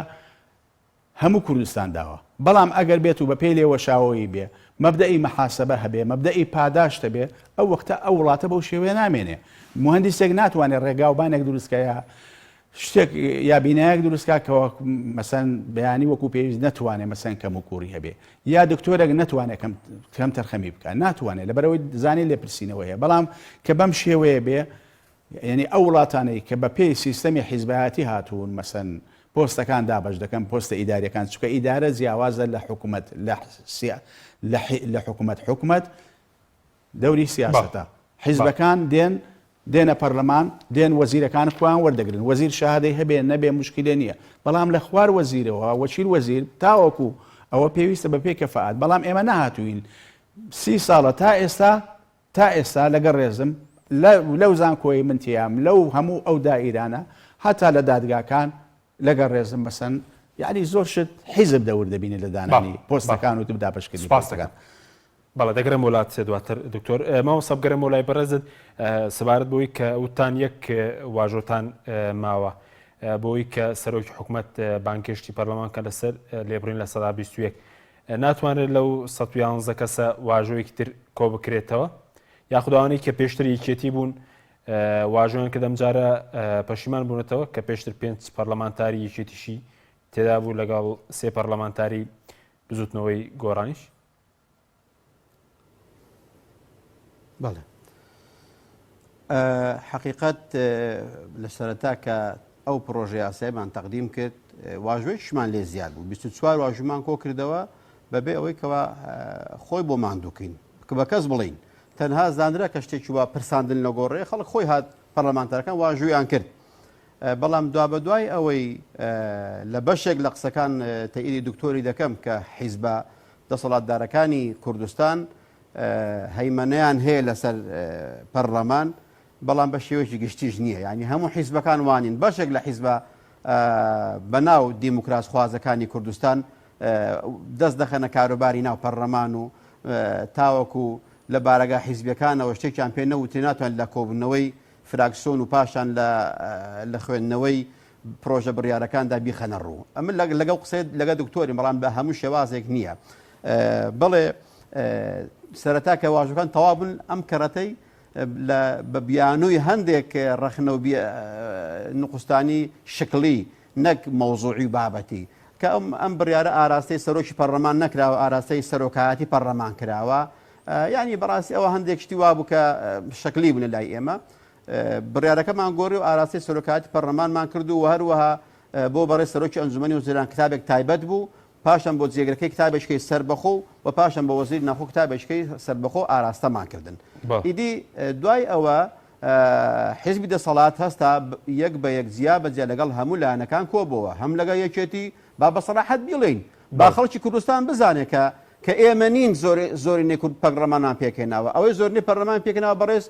Speaker 5: هەموو کوردستان داوە بەڵام ئەگەر بێت و بەپێی لێوەشاوەیی بێ. مەبدەئی مەحاسەبە هەبێ، مەبدەئی پاداشت هەبێ، ئەو وەختە ئەو وڵاتە بەو شێوەیە نامێنێ. موهەندیسێک ناتوانێ ڕێگا و بانێک دروست کا یا شتێک یا بینایەک دروست کا کە مەسەن بەیانی وەکو پێویست نەتوانێ مەسەن کەم و کوڕی هەبێ یا دکتۆرێک نەتوانێت کەم کەم تەرخەمی بکە ناتوانێت لەبەرەوەی زانێ لێپرسینەوە هەیە بەڵام کە بەم شێوەیە بێ یعنی ئەو وڵاتانەی کە بە پێی سیستەمی حیزبایەتی هاتوون مەسەن پۆستەکان دابەش دەکەن پۆستە ئیداریەکان چونکە ئیدارە جیاوازە لە حکومەت لە لە حکومەت حکومەت دەوری سیاسەتە حیزبەکان دێن دێنە پەرلەمان دێن وەزیرەکان خۆیان وەردەگرن وەزیر شەهادەی هەبێ نەبێ مشکلێ نییە بەڵام لە خوار وەزیرەوە وەکیل وەزیر تاوەکو ئەوە پێویستە بە پێی کەفاءەت بەڵام ئێمە نەهاتوین سی ساڵە تا ئێستا تا ئێستا لەگەڵ ڕێزم لە لەو زانکۆی من تیام لەو هەموو ئەو دائیرانە هەتا لە دادگاکان لەگەڵ ڕێزم مەسەن یعنی زۆر شت حیزب دەور دەبینێت لە دانانی پۆستەکان و دابەشکردنی پۆستەکان.
Speaker 1: بەڵێ دەگەرم بۆ لات دواتر دکتۆر مامۆستا بگەرم بۆ لای بەڕێزت سەبارەت بۆی کە وتان یەک واژۆتان ماوە بۆی کە سەرۆکی حکومەت بانکێشتی پەرلەمان کە لەسەر لێبڕین لە سەدا 21 ناتوانرێت لەو 111 کەسە واژۆیەکی تر کۆ بکرێتەوە یاخود ئەوانەی کە پێشتر یەکێتی بوون واژۆیان کە دەمجارە پەشیمان بوونەتەوە کە پێشتر پێنج پەرلەمانتاری یەکێتیشی تێدا بوو لەگەڵ سێ پەرلەمانتاری بزوتنەوەی گۆڕانیش.
Speaker 6: بەڵێ حقیقت لە سەرەتا کە ئەو پرۆژە یاسایمان تەقدیم کرد واژۆیشمان لێ زیاد بوو 24 واژومان کۆ کردەوە بەبێ ئەوەی کەوا خۆی بۆ ماندووکەین کە بە کەس بڵین تەنها زانرا کە شتێکی وا پرساندن لە گۆڕێ خەڵک خۆی هات پەرلەمانتارەکان واژوویان کرد بەڵام دوابەدوای ئەوەی لە بەشێک لە قسەکان تەئیدی دکتۆری دەکەم کە حیزبە دەسەڵاتدارەکانی کوردستان هەیمەنەیان هەیە لەسەر پەرلەمان بەڵام بە شێوەیەکی گشتیش نییە یعنی هەموو حیزبەکان وانین بەشێک لە حیزبە بەناو دیموکراسخوازەکانی کوردستان دەست دەخەنە کاروباری ناو پەرلەمان و تاوەکو لە بارەگا حیزبیەکانەوە شتێکیان پێ نەوترێ ناتوانن لە کۆبوونەوەی فراکسۆن و پاشان لە لە خوێندنەوەی پرۆژە بڕیارەکاندا بیخەنە ڕوو. ئەمن لەگەڵ قسەی لەگە دکتۆریم بەڵام بە هەموو شێوازێک نییە. بەڵێ سەرەتا کە واژۆکان تەواو بوون ئەم کەڕەتەی لە بە بیانووی هەندێک ڕەخنە و نقوستانی شکلی نەک مەوزوعی و بابەتی کە ئەم ئەم بڕیارە ئاراستەی سەرۆکی پەرلەمان نەکراوە ئاراستەی سەرۆکایەتی پەرلەمان کراوە یعنی بەڕاستی ئەوە هەندێک شتی وابوو کە شکلی بوون لای ئێمە بڕیارەکەمان گۆڕی و ئاراستەی سەرۆکایەتی پەرلەمانمان کرد و هەروەها بۆ بەڕێ سەرۆکی ئەنجومەنی وەزیران کتابێک تایبەت بوو پاشان بۆ جێگرەکەی کتابێکەی سەربەخۆ و پاشان بۆ وەزیری ناوخۆ کتابێکەی سەربەخۆ ئاراستەمان کردن. ئیدی دوای ئەوە حیزبی دەسەڵات هەستا یەک بە یەک جیا بە جیا لەگەڵ هەموو لایەنەکان کۆبۆوە هەم لەگەڵ یەکێتی با بە سەراحەت بیڵێین با خەڵکی کوردستان بزانێ کە کە ئێمە نین زۆرینەی کورد پەرلەمانمان پێکهێناوە ئەوەی زۆرینەی پەرلەمان پێکهێناوە بەڕێز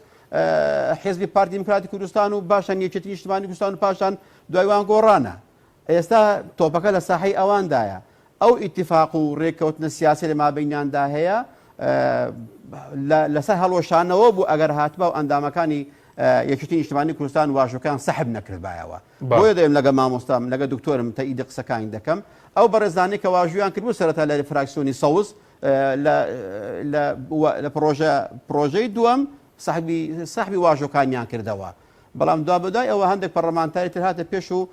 Speaker 6: حیزبی پارتی دیموکراتی کوردستان و پاشان یەکێتی نیشتمانی کوردستان و پاشان دوای وان گۆڕانە ئێستا تۆپەکە لە ساحەی ئەواندایە. ئەو ئیتیفاق و رێککەوتنە سیاسیە لە مابەینیاندا هەیە لەسەر هەڵوەشانەوە بوو ئەگەر هاتبا و ئەندامەکانی یەکێتی نیشتمانی کوردستان واژۆکەیان سەحب نەکردبایەوە. بۆیە دەڵێم لەگە مامۆستام لەگە دکتۆرم تەئیدی قسەکانی دەکەم. ئەو بەڕێزانەی کە واژوویان کردبوو سەرەتا لە فراکسیۆنی سەوز لە پڕۆژە پڕۆژەی دووەم سەحبی سەحبی واژۆکانیان کردەوە. بەڵام دوابەدوای ئەوە هەندێک پەڕلەمانتاری تر هاتە پێش و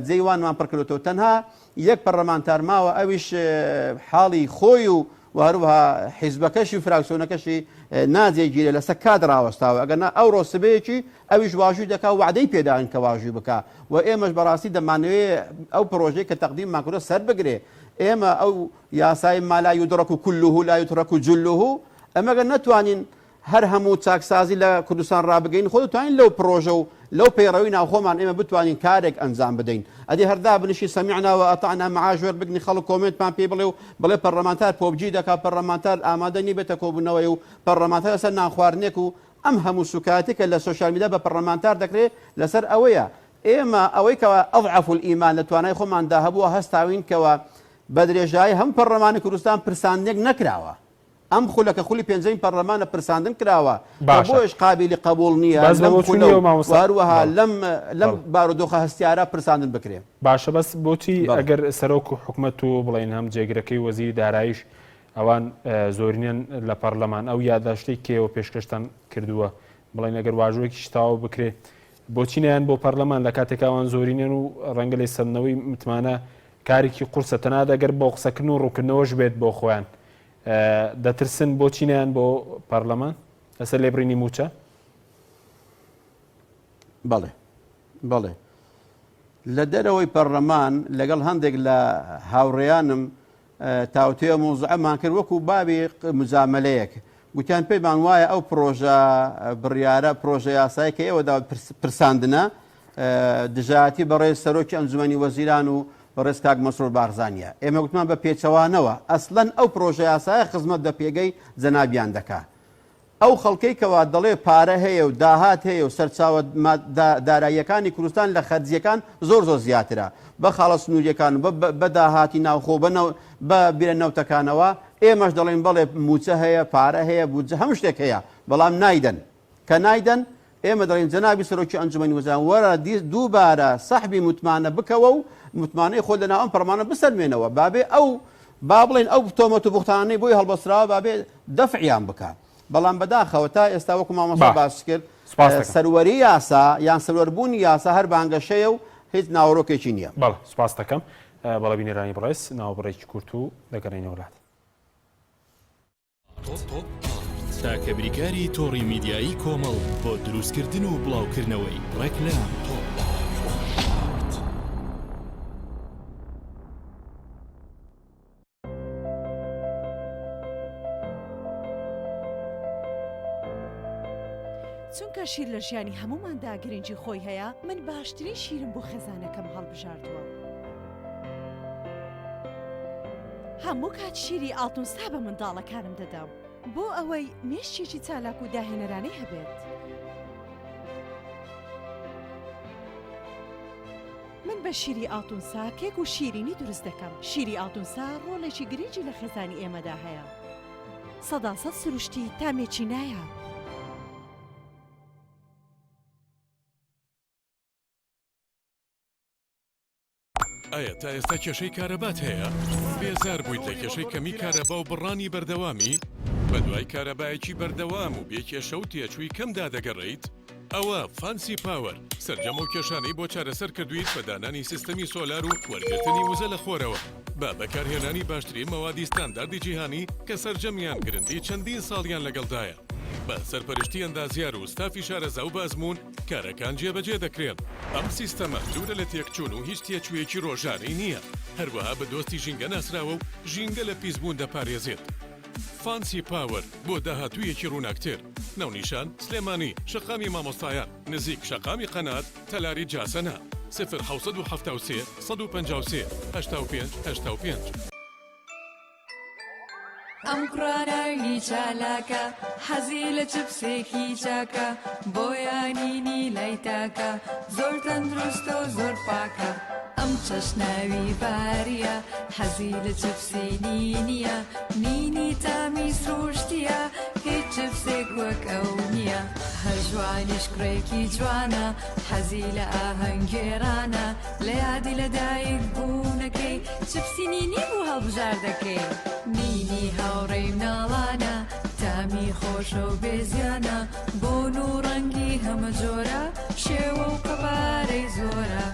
Speaker 6: جێی وانمان پڕ کردۆتەوە تەنها یەک پەڕلەمانتار ماوە ئەویش حاڵی خۆی و و هەروەها حیزبەکەشی و فراکسیۆنەکەشی ناجێگیرە لەسەر کات ڕاوەستاوە ئەگەر نا ئەوڕۆ سبەیەکی ئەویش واژووی دەکا و وەعدەی پێداوین کە واژووی بکا و ئێمەش بەڕاستی دەمانەوێ ئەو پڕۆژەی کە تەقدیممان کردووە سەر بگرێ ئێمە ئەو یاسای ما لا یدرک کله لا یترک جله ئەمە گەر نەتوانین هەر هەموو چاکسازی لە کوردستان ڕابگەین خۆ دەتوانین لەو پڕۆژە و لەو پەیڕەوی ناوخۆمان ئێمە بتوانین کارێک ئەنجام بدەین ئەدی هەر دابنیشین سەمیعنا و ئەتعنا معاش وەربگرین خەڵک کۆمێنتمان پێ بڵێ و بڵێ پەرلەمانتار پۆبجی دەکا پەرلەمانتار ئامادە نیە بێتە کۆبوونەوەی و پەرلەمانتار لەسەر نانخواردنێک و ئەم هەموو سوکایەتی کە لە سۆشیال میدیا بە پەرلەمانتار دەکرێ لەسەر ئەوەیە ئێمە ئەوەی کەوا اضعف الایمان لە توانای خۆماندا هەبووە هەستاوین کەوا بە درێژایی هەموو پەرلەمانی کوردستان پرساندنێک نەکراوە ئەم خولە کە خولی پێنجەمی پەرلەمانە پرساندن کراوە کە
Speaker 1: باشە
Speaker 6: بۆیش قابیلی قەبووڵ نییە
Speaker 1: بەس بە
Speaker 6: لەم
Speaker 1: بۆچوونی
Speaker 6: خولە و
Speaker 1: ئەو مامۆستا
Speaker 6: هەروەها
Speaker 1: بەڵێ
Speaker 6: لەم لەم
Speaker 1: بەڵێ
Speaker 6: بارودۆخە هەستیارە پرساندن بکرێ.
Speaker 1: باشە بەس بۆچی
Speaker 6: بەڵێ.
Speaker 1: ئەگەر سەرۆک و حکومەت و بڵێین هەم جێگرەکەی وەزیری داراییش. ئەوان زۆرینەن لە پەرلەمان ئەو یاداشتەی کێوە پێشکەشتان کردووە بڵێن ئەگەر واژۆیەکیش تەواو بکرێ بۆچی نایەن بۆ پەرلەمان لە کاتێک ئەوان زۆرینەن و ڕەنگە لێ سەندنەوەی متمانە کارێکی قورسە تەنانەت ئەگەر بۆ قسەکردن و ڕوونکردنەوەش بێت بۆ خۆیان دەترسن بۆچی نایەن بۆ پەرلەمان لەسەر لێبڕینی مووچە؟
Speaker 6: بەڵێ بەڵێ لە دەرەوەی پەرلەمان لەگەڵ هەندێک لە هاوڕێیانم تاوتوێ مەوزوعەمان کرد وەکو بابی مجامەلەیەک گوتیان پێمان وایە ئەو پرۆژە بڕیارە پرۆژە یاسای کە ئێوە داوت پرساندنە دژایەتی بەڕێز سەرۆکی ئەنجومەنی وەزیران و بەڕێز کاک مەسرور بارزانیە ئێمە گوتمان بە پێچەوانەوە ئەسلەن ئەو پرۆژە یاسایە خزمەت بە پێگەی جەنابیان دەکا ئەو خەڵکەی کەوا دەڵێ پارە هەیە و داهات هەیە و سەرچاوە داراییەکانی کوردستان لە خەرجییەکان زۆر زۆر زیاترە بە خاڵە سنوورییەکان و بە داهاتی ناوخۆ و بە بیرە نەوتەکانەوە، ئێمەش دەڵێین بەڵێ مووچە هەیە، پارە هەیە، بودجە هەموو شتێک هەیە، بەڵام نایدەن. کە نایدەن ئێمە دەڵێین جەنابی سەرۆکی ئەنجومەنی وەزیران وەرە دووبارە سەحبی متمانە بکەوە و متمانەی خۆت لەناو ئەم پەرلەمانە بسەلمێنەوە بابێ ئەو با بڵێین ئەو تۆمەت و بوختانانەی بۆی هەڵبەستراوە بابێ دەفعیان بکا بەڵام بەداخەوە تا ئێستا وەکو مامۆستا
Speaker 1: با
Speaker 6: باست کرد
Speaker 1: سپاست دەکەم.
Speaker 6: سەروەری یاسا یان سەروەربوونی یاسا هەر بانگەشەیە و هیچ ناوەڕۆکێکی نییە.
Speaker 1: بەڵێ سپاست دەکەم. بەڵێ بینەرانی بەڕێز ناوبڕێکی کورت و دەگەڕێینەوە لات.
Speaker 7: تاکە بریکاری تۆڕی میدیایی کۆمەڵ بۆ دروستکردن و بڵاوکردنەوەی ڕێکلام.
Speaker 8: چونکە شیر لە ژیانی هەمووماندا گرنگی خۆی هەیە، من باشترین شیرم بۆ خێزانەکەم هەڵبژاردووە. هەموو کات شیری ئاڵتونسا بە منداڵەکانم دەدەم بۆ ئەوەی مێشکێکی چالاک و داهێنەرانەی هەبێت. من بە شیری ئاڵتونسا کێک و شیرینی دروست دەکەم. شیری ئاڵتونسا ڕۆڵێکی گرنگی لە خێزانی ئێمەدا هەیە. سەداسەد سروشتی، تامێکی نایاب.
Speaker 7: ئایا تا ئێستا کێشەی کارەبات هەیە؟ بێزار بوویت لە کێشەی کەمی کارەبا و بڕانی بەردەوامی؟ بەدوای کارەبایەکی بەردەوام و بێ کێشە و تێچووی کەمدا دەگەڕێیت؟ ئەوە فانسی پاوەر سەرجەم ئەو کێشانەی بۆ چارەسەر کردوویت بە دانانی سیستەمی سۆلار و وەرگرتنی وزە لە خۆرەوە بە بەکارهێنانی باشترین مەوادی ستانداردی جیهانی کە سەرجەمیان گرنتی چەندین ساڵیان لەگەڵدایە بە سەرپەرشتی ئەندازیار و ستافی شارەزا و بە ئەزموون کارەکان جێبەجێ دەکرێن. ئەم سیستەمە دوورە لە تێکچوون و هیچ تێچوویەکی ڕۆژانەی نییە، هەروەها بە دۆستی ژینگە ناسراوە و ژینگە لە پیسبوون دەپارێزێت. فانسی پاوەر بۆ داهاتوویەکی ڕووناکتر. ناونیشان، سلێمانی، شەقامی مامۆستایان، نزیک شەقامی قەنات، تەلاری جاسەنە. 0773 153 85 85.
Speaker 9: ئەم کوڕە ناوی چالاکە حەزی لە چپسێکی چاکە بۆیە نینی لای تاکە زۆر تەندروستە و زۆر پاکە ئەم چەشناوی باریە حەزی لە چپسی نینیە نینی تامی سروشتیە هیچ چپسێک وەک ئەو نییە هەژوانیش کوڕێکی جوانە حەزی لە ئاهەنگگێڕانە لە یادی لە دایک بوونەکەی چپسی نینی بوو هەڵبژاردەکەی. نینی هاوڕێی مناڵانە تامی خۆشە و بێ زیانە بۆن و ڕەنگی هەمە جۆرە شێوە و قەبارەی زۆرە.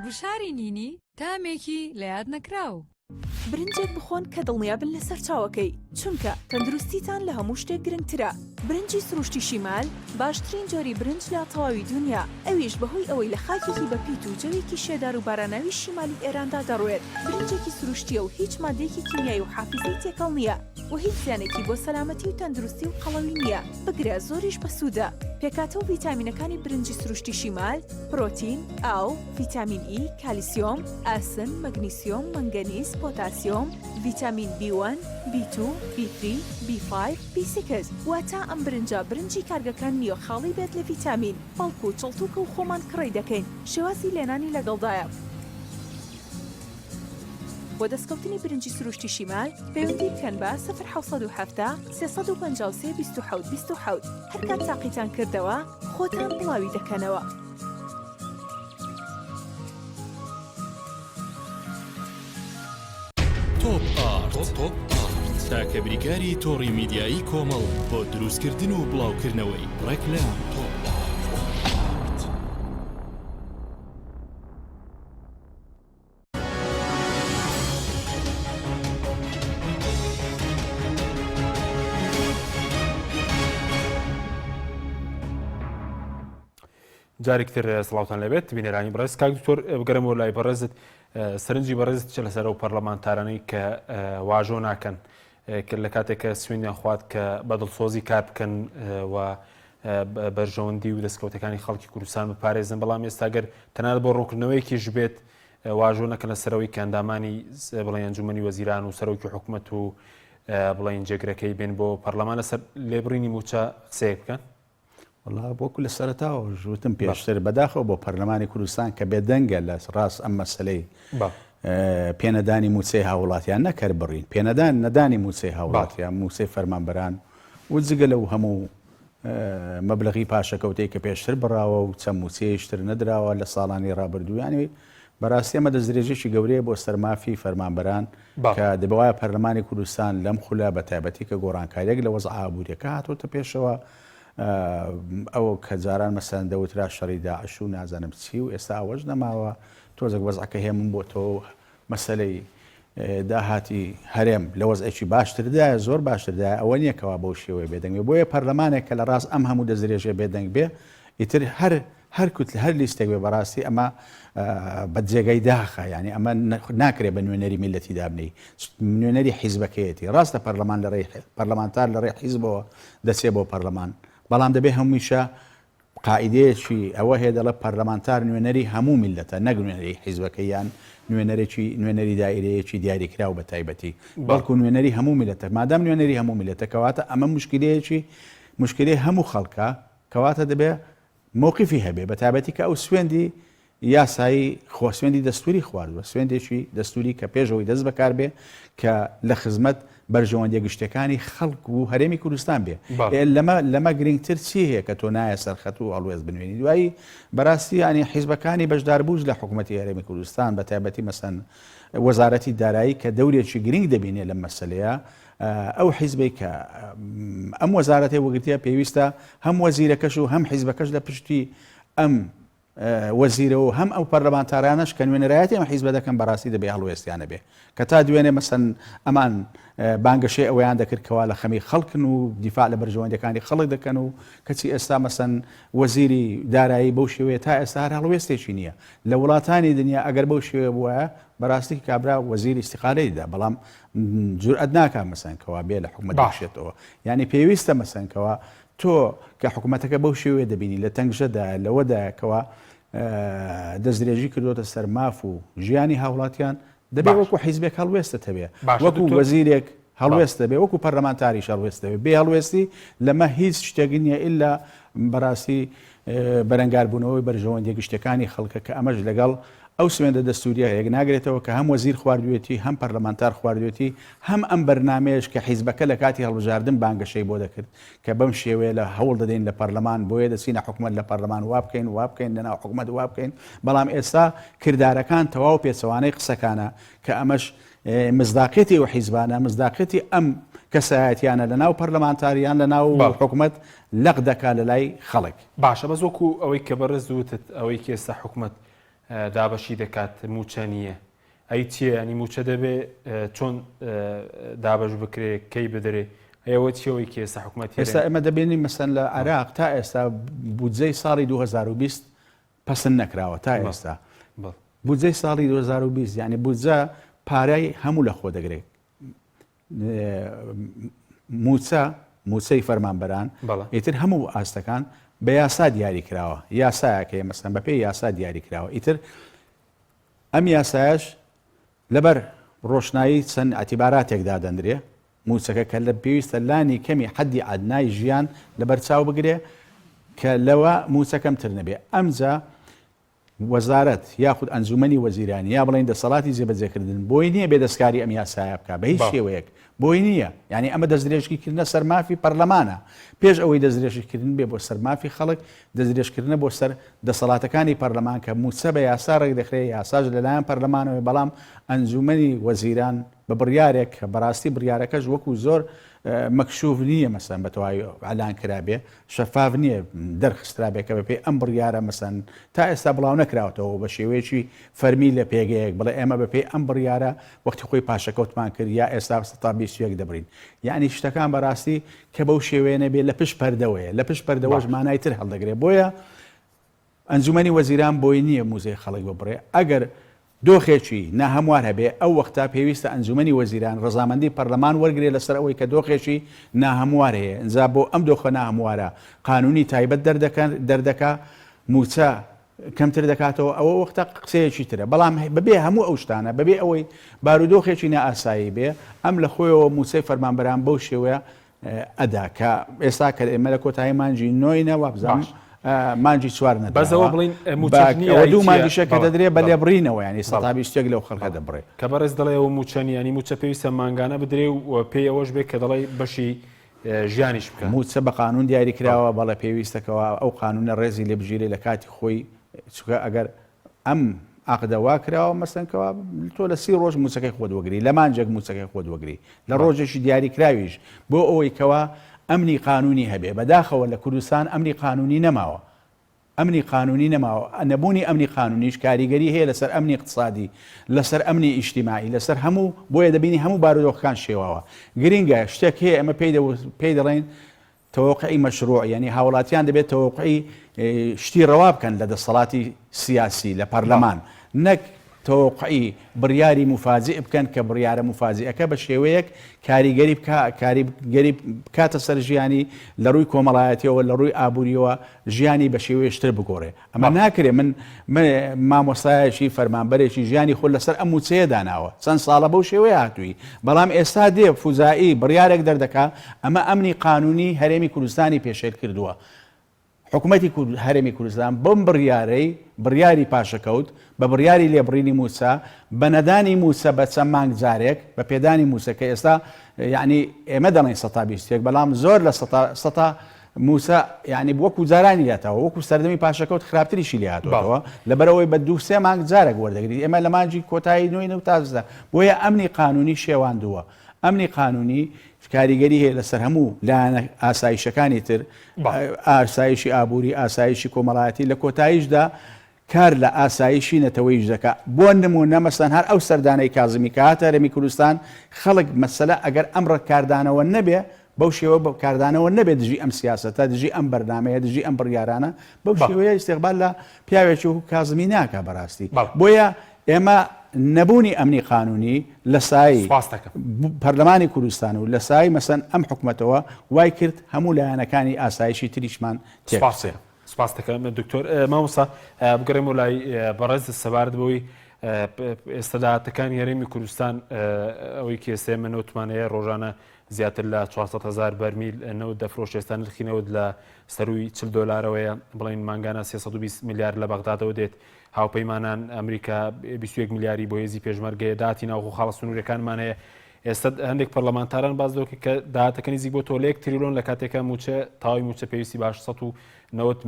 Speaker 9: گوشاری نینی تامێکی لە یاد نەکراو.
Speaker 10: برنجێک بخۆن کە دڵنیابن لە سەرچاوەکەی، چونکە تەندروستیتان لە هەموو شتێک گرنگترە. برنجی سروشتی شیمال باشترین جۆری برنج لە تەواوی دونیا، ئەویش بەهۆی ئەوەی لە خاکێکی بەپیت و جەوێکی شێدار و باراناوی شیمالی ئێراندا دەڕوێت، برنجێکی سروشتییە و هیچ ماددەیەکی کیمیایی و حافیزەی تێکەڵ نییە و هیچ زیانێکی بۆ سەلامەتی و تەندروستی و قەڵەوی نییە، بگرە زۆریش بەسوودە. پێکهاتە و ڤیتامینەکانی برنجی سروشتی شیمال، پرۆتین، ئاو، ڤیتامین ئی، کالیسیۆم، ئاسن، مەگنیسیۆم، مەنگەنیز، پۆتاسیۆم، ڤیتامین بی وەن، بی تو، بی تری، بی فایڤ، بی سیکس، واتە ئەم برنجە برنجی کارگەکان نییە خاڵی بێت لە ڤیتامین، بەڵکو چڵتوکە و خۆمان کڕی دەکەین، شێوازی لێنانی لەگەڵدایە. بۆ دەستکەوتنی برنجی سروشتی شیمال پەیوەندی بکەن بە، سفر 717 353 27 27، هەرکات تاقیتان کردەوە خۆتان بڵاوی دەکەنەوە.
Speaker 7: تۆپ ئارت. تاکە بریکاری تۆڕی میدیایی کۆمەڵ بۆ دروستکردن و بڵاوکردنەوەی ڕێکلام. تۆپ ئارت.
Speaker 1: جارێک تر سڵاوتان لەبێت بینەرانی بەڕێز کاک دکتۆر بگەرمەوە لای بەڕێزت سەرنجی بەڕێزت چە لەسەر ئەو پەرلەمانتارانەی کە واژۆ ناکەن کە لە کاتێک کە سوێندیان خوارد کە بە دڵسۆزی کار بکەن و بەرژەوەندی و دەستکەوتەکانی خەڵکی کوردستان بپارێزن بەڵام ئێستا گەر تەنانەت بۆ ڕوونکردنەوەیەکیش بێت واژۆ نەکەن لەسەرەوەی کە ئەندامانی بڵێن ئەنجومەنی وەزیران و سەرۆکی حکومەت و بڵێن جێگرەکەی بێن بۆ پەرلەمان لەسەر لێبڕینی مووچە قسەیەک بکەن؟
Speaker 5: وەڵا وەکو لە سەرەتاوە وتم پێشتر بەداخەوە بۆ پەرلەمانی کوردستان کە بێدەنگە لە ڕاست ئەم مەسەلەی پێنەدانی مووچەی هاوڵاتیان نەک هەر بڕین پێنەدان نەدانی مووچەی هاوڵاتیان مووچەی فەرمانبەران و جگە لەو هەموو مەبلغی پاشەکەوتەی کە پێشتر بڕاوە و چەند مووچەیەش تر نەدراوە لە ساڵانی ڕابردوو یانی بەڕاستی ئەمە دەستدرێژێکی گەورەیە بۆ سەر مافی فەرمانبەران کە دەبوایە پەرلەمانی کوردستان لەم خولە بە تایبەتی کە گۆڕانکاریەک لە وەزع ئابووریەکە هاتۆتە پێشەوە ئەوە کە جاران مەسەلەن دەوترا شەڕی داعش و نازانم چی و ئێستا ئەوەش نەماوە تۆزێک وەزعەکە هێمن بۆتەوە مەسەلەی داهاتی هەرێم لە وەزعێکی باشتردایە زۆر باشتردایە ئەوە نییە کەوا بەو شێوەیە بێدەنگ بێ بۆیە پەرلەمانێک کە لە ڕاست ئەم هەموو دەستدرێژیە بێدەنگ بێ ئیتر هەر هەر کوتل هەر لیستێک بێ بەڕاستی ئەمە بە جێگای داخە یعنی ئەمە ناکرێ بە نوێنەری میلەتی دابنێی نوێنەری حیزبەکەیەتی ڕاستە پەرلەمان لە ڕێی پەرلەمانتار لە ڕێی حیزبەوە دەچێ بۆ پەرلەمان بەڵام دەبێ هەموویشە قاعیدەیەکی ئەوە هەیە دەڵێ پەرلەمانتار نوێنەری هەموو میللەتە نەک نوێنەری حیزبەکەی یان نوێنەرێکی نوێنەری دائیرەیەکی دیاریکراو بە تایبەتی بەڵکو نوێنەری هەموو میللەتە مادام نوێنەری هەموو میللەتە کەواتە ئەمە مشکلەیەکی مشکلەی هەموو خەڵکە کەواتە دەبێ مەوقیفی هەبێ بە تایبەتی کە ئەو سوێندی یاسایی خۆ سوێندی دەستوری خواردوە، سوێندێکی دەستوری کە پێش ئەوەی دەست بەکار بێ کە لە خزمەت بەرژەوەندیە گشتیەکانی خەڵک و هەرێمی کوردستان بێ. ئێ لەمە لەمە گرنگتر چی هەیە کە تۆ نایە سەر خەت و هەڵوێست بنوێنی؟ دوایی بەراستی یانی حیزبەکانی بەشداربووش لە حکومەتی هەرێمی کوردستان بە تایبەتی مەسەن وەزارەتی دارایی کە دەورێکی گرنگ دەبینێ لەم مەسەلەیە ئەو حیزبەی کە ئەم وەزارەتەی وەگرتیە پێویستە هەم وەزیرەکەش و هەم حیزبەکەش لە پشتی ئەم وەزیرە و هەم ئەو پەرلەمانتارانەش کە نوێنەرایەتی ئەم حیزبە دەکەن بەڕاستی دەبێ هەڵوێستیان هەبێ کە تا دوێنێ مەسەن ئەمان بانگەشەی ئەوەیان دەکرد کەوا لە خەمی خەڵکن و دیفاع لە بەرژەوەندیەکانی خەڵک دەکەن و کەچی ئێستا مەسەن وەزیری دارایی بەو شێوەیە تا ئێستا هەر هەڵوێستێکی نییە لە وڵاتانی دنیا ئەگەر بەو شێوەیە بوایە بەڕاستی کابرا وەزیر ئیستیقالەی دا بەڵام جورئەت ناکا مەسەن کەوا بێ لە حکومەت بکشێتەوە یعنی پێویستە مەسەن کەوا تۆ کە حکومەتەکە بەو شێوەیە دەبینی لە تەنگژەدایە لەوەدایە کەوا دەستدرێژی کردوتە سەر ماف و ژیانی هاوڵاتیان دەبێ وەکو حیزبێک هەڵوێستت هەبێ وەکو وەزیرێک هەڵوێست دەبێ وەکو پەرلەمانتاریش هەڵوێست دەبێ بێ هەڵوێستی لەمە هیچ شتێک نییە ئللا بەڕاستی بەرەنگاربوونەوەی بەرژەوەندیە گشتیەکانی خەڵکە کە ئەمەش لەگەڵ ئەو سوێندە دەستوریە یەکناگرێتەوە کە هەم وەزیر خواردوێتی هەم پەرلەمانتار خواردوێتی هەم ئەم بەرنامەیەش کە حیزبەکە لە کاتی هەڵبژاردن بانگەشەی بۆ دەکرد کە بەم شێوەیە لە هەوڵ دەدەین لە پەرلەمان بۆیە دەچینە حکومەت لە پەرلەمان وا بکەین وا بکەین لەناو حکومەت وا بکەین بەڵام ئێستا کردارەکان تەواو پێچەوانەی قسەکانە کە ئەمەش مزداقیەتی ئەو حیزبانە، مزداقیەتی ئەم کەسایەتیانە لە ناو پەرلەمانتار یان لە ناو حکومەت لەق دەکا لە لای خەڵک.
Speaker 1: باشە بەس وەکو ئەوەی کە بەڕێز وتت ئەوەی کە ئێستا حکومەت دابەشی دەکات مووچە نییە ئەی چییە ینی مووچە دەبێ چۆن دابەش بکرێ کەی بدرێ ئەوە چیەوەی کە ئێستا حکومەت
Speaker 5: ئێستا ئێمە دەبینین مەسەن لە عێراق تا ئێستا بودجەی ساڵی 2020 پەسند نەکراوە تا ئێستا بودجەی ساڵی 2020 یعنی بودجە پارەی هەموو لە خۆ دەگرێت موچە موچەی فەرمانبەران ئیتر هەموو ئاستەکان بە یاسا دیاری کراوە یاسایەکەی مەسەن بە پێی یاسا دیاری کراوە ئیتر ئەم یاسایش لەبەر ڕۆشنایی چەند ئەتیباراتێک دادەندرێ مووچەکە کە لە پێویستە لانی کەمی حەدی ئەدنای ژیان لەبەر چاو بگرێ کە لەوە مووچە کەمتر نەبێ ئەمجا وەزارەت یاخود ئەنجومەنی وەزیرانی یا بڵێین دەسەڵاتی جێبەجێکردن بۆی نییە بێ دەستکاری ئەم یاسایە بکا بە هیچ شێوەیەک بۆی نییە یعنی ئەمە دەستدرێژیکردنە سەر مافی پەرلەمانە پێش ئەوەی دەستدرێژیکردن بێ بۆ سەر مافی خەڵک دەستدرێژکردنە بۆ سەر دەسەڵاتەکانی پەرلەمان کە مووچە بە یاسا ڕێکدەخرێ یاساش لەلایەن پەرلەمانەوە بەڵام ئەنجومەنی وەزیران. بە بڕیارێک کە بەڕاستی بڕیارەکەش وەکو زۆر مەکشوف نییە مەسەن بە تەواوی ئەلان کرابێ شەفاف نییە دەرخسترابێ کە بەپێی ئەم بڕیارە مەسەن تا ئێستا بڵاو نەکراوەتەوە بە شێوەیەکی فەرمی لە پێگەیەک بڵێ ئێمە بەپێی ئەم بڕیارە وەختی خۆی پاشەکەوتمان کرد یا ئێستا 121 دەبرین یعنی شتەکان بەڕاستی کە بەو شێوەیە نەبێ لە پشت پەردەوەیە لە پشت پەردەوەش مانای تر هەڵدەگرێ بۆیە ئەنجومەنی وەزیران بۆی نییە موزەی خەڵک ببڕێ، ئەگەر دۆخێکی ناهەموار هەبێ ئەو وەختە پێویستە ئەنجومەنی وەزیران ڕەزامەندی پەرلەمان وەرگرێ لەسەر ئەوەی کە دۆخێکی ناهەموار هەیە ئینجا بۆ ئەم دۆخە ناهەموارە قانونی تایبەت دەردەکەن دەردەکا موچە کەمتر دەکاتەوە ئەوە وەختە قسەیەکی ترە بەڵام بەبێ هەموو ئەو شتانە بەبێ ئەوەی بارودۆخێکی نائاسایی بێ ئەم لە خۆیەوە موچەی فەرمانبەران بەو شێوەیە ئەدا کە ئێستا کە ئێمە لە کۆتایی مانگی نۆینە وابزانم
Speaker 1: باش.
Speaker 5: مانگی چوار
Speaker 1: بەس
Speaker 5: نەدراوە
Speaker 1: ئەوە بڵین مووچەش
Speaker 5: بە
Speaker 1: نییە
Speaker 5: ئەوە
Speaker 1: ئەی
Speaker 5: دوو
Speaker 1: چییە؟
Speaker 5: مانگیشە کە
Speaker 1: بەڵێ
Speaker 5: دەدرێ بە
Speaker 1: بەڵێ
Speaker 5: لێبڕینەوە یانی
Speaker 1: بەڵێ
Speaker 5: 121 لەو خەڵکە دەبڕێ.
Speaker 1: کە بەڕێز دەڵێ ئەوە مووچە نییە یانی مووچە پێویستە مانگانە بدرێ و پێی ئەوەش بێ کە دەڵێی بەشی ژیانیش بکە.
Speaker 5: مووچە بە قانوون دیاری
Speaker 1: بەڵێ.
Speaker 5: کراوە بەڵێ پێویستە کەوا ئەو قانوونە ڕێزی لێ بگیرێ لە کاتی خۆی چونکە ئەگەر ئەم عەقدە وا کراوە مەسەن کەوا تۆ لە سی ڕۆژ مووچەکەی خۆت وەگری لە مانجێک مووچەکەی خۆت وەگری لە ڕۆژێکی دیاریکراویش بۆ ئەوەی کەوا ئەمنی قانونی هەبێ بەداخەوە لە کوردستان ئەمنی قانونی نەماوە ئەمنی قانونی نەماوە نەبوونی ئەمنی قانونیش کاریگەری هەیە لەسەر ئەمنی اقتصادی لەسەر ئەمنی ئیجتیماعی لەسەر هەموو بۆیە دەبینی هەموو بارودۆخەکان شێواوە گرینگە شتێک هەیە ئەمە پێی دەڵێن تەوەقوعی مەشروع یانی هاوڵاتیان دەبێت تەوەقوعی شتی ڕەوا بکەن لە دەسەڵاتی سیاسی لە پەرلەمان نەک تەوەقوعی بڕیاری موفاجئ بکەن کە بڕیارە موفاجئەکە بە شێوەیەک کاریگەری بکا کاریگەری بکاتە سەر ژیانی لە ڕووی کۆمەڵایەتیەوە لە ڕووی ئابووریەوە ژیانی بە شێوەیەشتر بگۆڕێ ئەمە ناکرێ من مامۆستایەکی فەرمانبەرێکی ژیانی خۆ لەسەر ئەم موچەیە داناوە چەند ساڵە بەو شێوەیە هاتووی بەڵام ئێستا دێ فوزایی بڕیارێک دەردەکا ئەمە ئەمنی قانونی هەرێمی کوردستانی پێشێل کردووە حکوومەتی هەرێمی کوردستان بەم بڕیارەی بڕیاری پاشەکەوت بە بڕیاری لێبڕینی موچە بە نەدانی موچە بە چەند مانگ جارێک بە پێدانی موچە کە ئێستا یعنی ئێمە دەڵێن سەتا بیستێک بەڵام زۆر لە سەتا سەتا موسا یانی وەکو جارانی لێتەوە وەکو سەردەمی پاشەکەوت خراپتریشی لێ هاتووەتەوە لەبەرئەوەی بە دوو سێ مانگ جارێک وەردەگریت ئێمە لە مانگی کۆتایی نۆی و تازدە بۆیە ئەمنی قانونی شێواندووە ئەمنی قانونی کاریگەری هەیە لەسەر هەموو لایەنە ئاسایشەکانی تر ئاسایشی ئابووری ئاسایشی کۆمەڵایەتی لە کۆتاییشدا کار لە ئاسایشی نەتەوەییش دەکا. بۆ نموونە مەسەلەن هەر ئەو سەردانەی کازمی کە هاتە هەرێمی کوردستان خەڵک مەسەلە ئەگەر ئەم ڕق کاردانەوە نەبێ بەو شێوە بە کاردانەوە نەبێ دژی ئەم سیاسەتە دژی ئەم بەرنامەیە دژی ئەم بڕیارانە بەو شێوەیە ئیستیقبال لە پیاوێکی وەکوو کازمی ناکا بەڕاستی بۆیە ئێمە نەبوونی ئەمنی قانونی لە سایەی پەرلەمانی کوردستان و لە سایەی مەسەن ئەم حکومەتەوە وای کرد هەموو لایەنەکانی ئاسایشی تریشمان تێک بچێ.
Speaker 1: سپاست دەکەم دکتۆر. مامۆستا بگەڕێمەوە لای بەڕێز سەبارەت بەوەی ئێستا داهاتەکانی هەرێمی کوردستان ئەوەی کە ئێستا ئێمە نەوتمان هەیە ڕۆژانە زیاتر لە 400 هزار بەرمیل نەوت دەفرۆش ئێستا نرخی نەوت لە سەروی 40 دۆلارەوەیە بڵین مانگانە 320 میلیارد لە بەغدادەوە دێت هاوپەیمانان ئەمریکا 21 میلیاری بۆ هێزی پێشمەرگەیە داهاتی ناوخۆ خاڵە سنوورەکانمان هەیە ئێستا هەندێک پەرلەمانتاران باس لەوە کە داهاتەکە نزیک بۆ تۆ لە یەک تریلۆن لە کاتێکە مووچە تەواوی مووچە پێویستی بە 890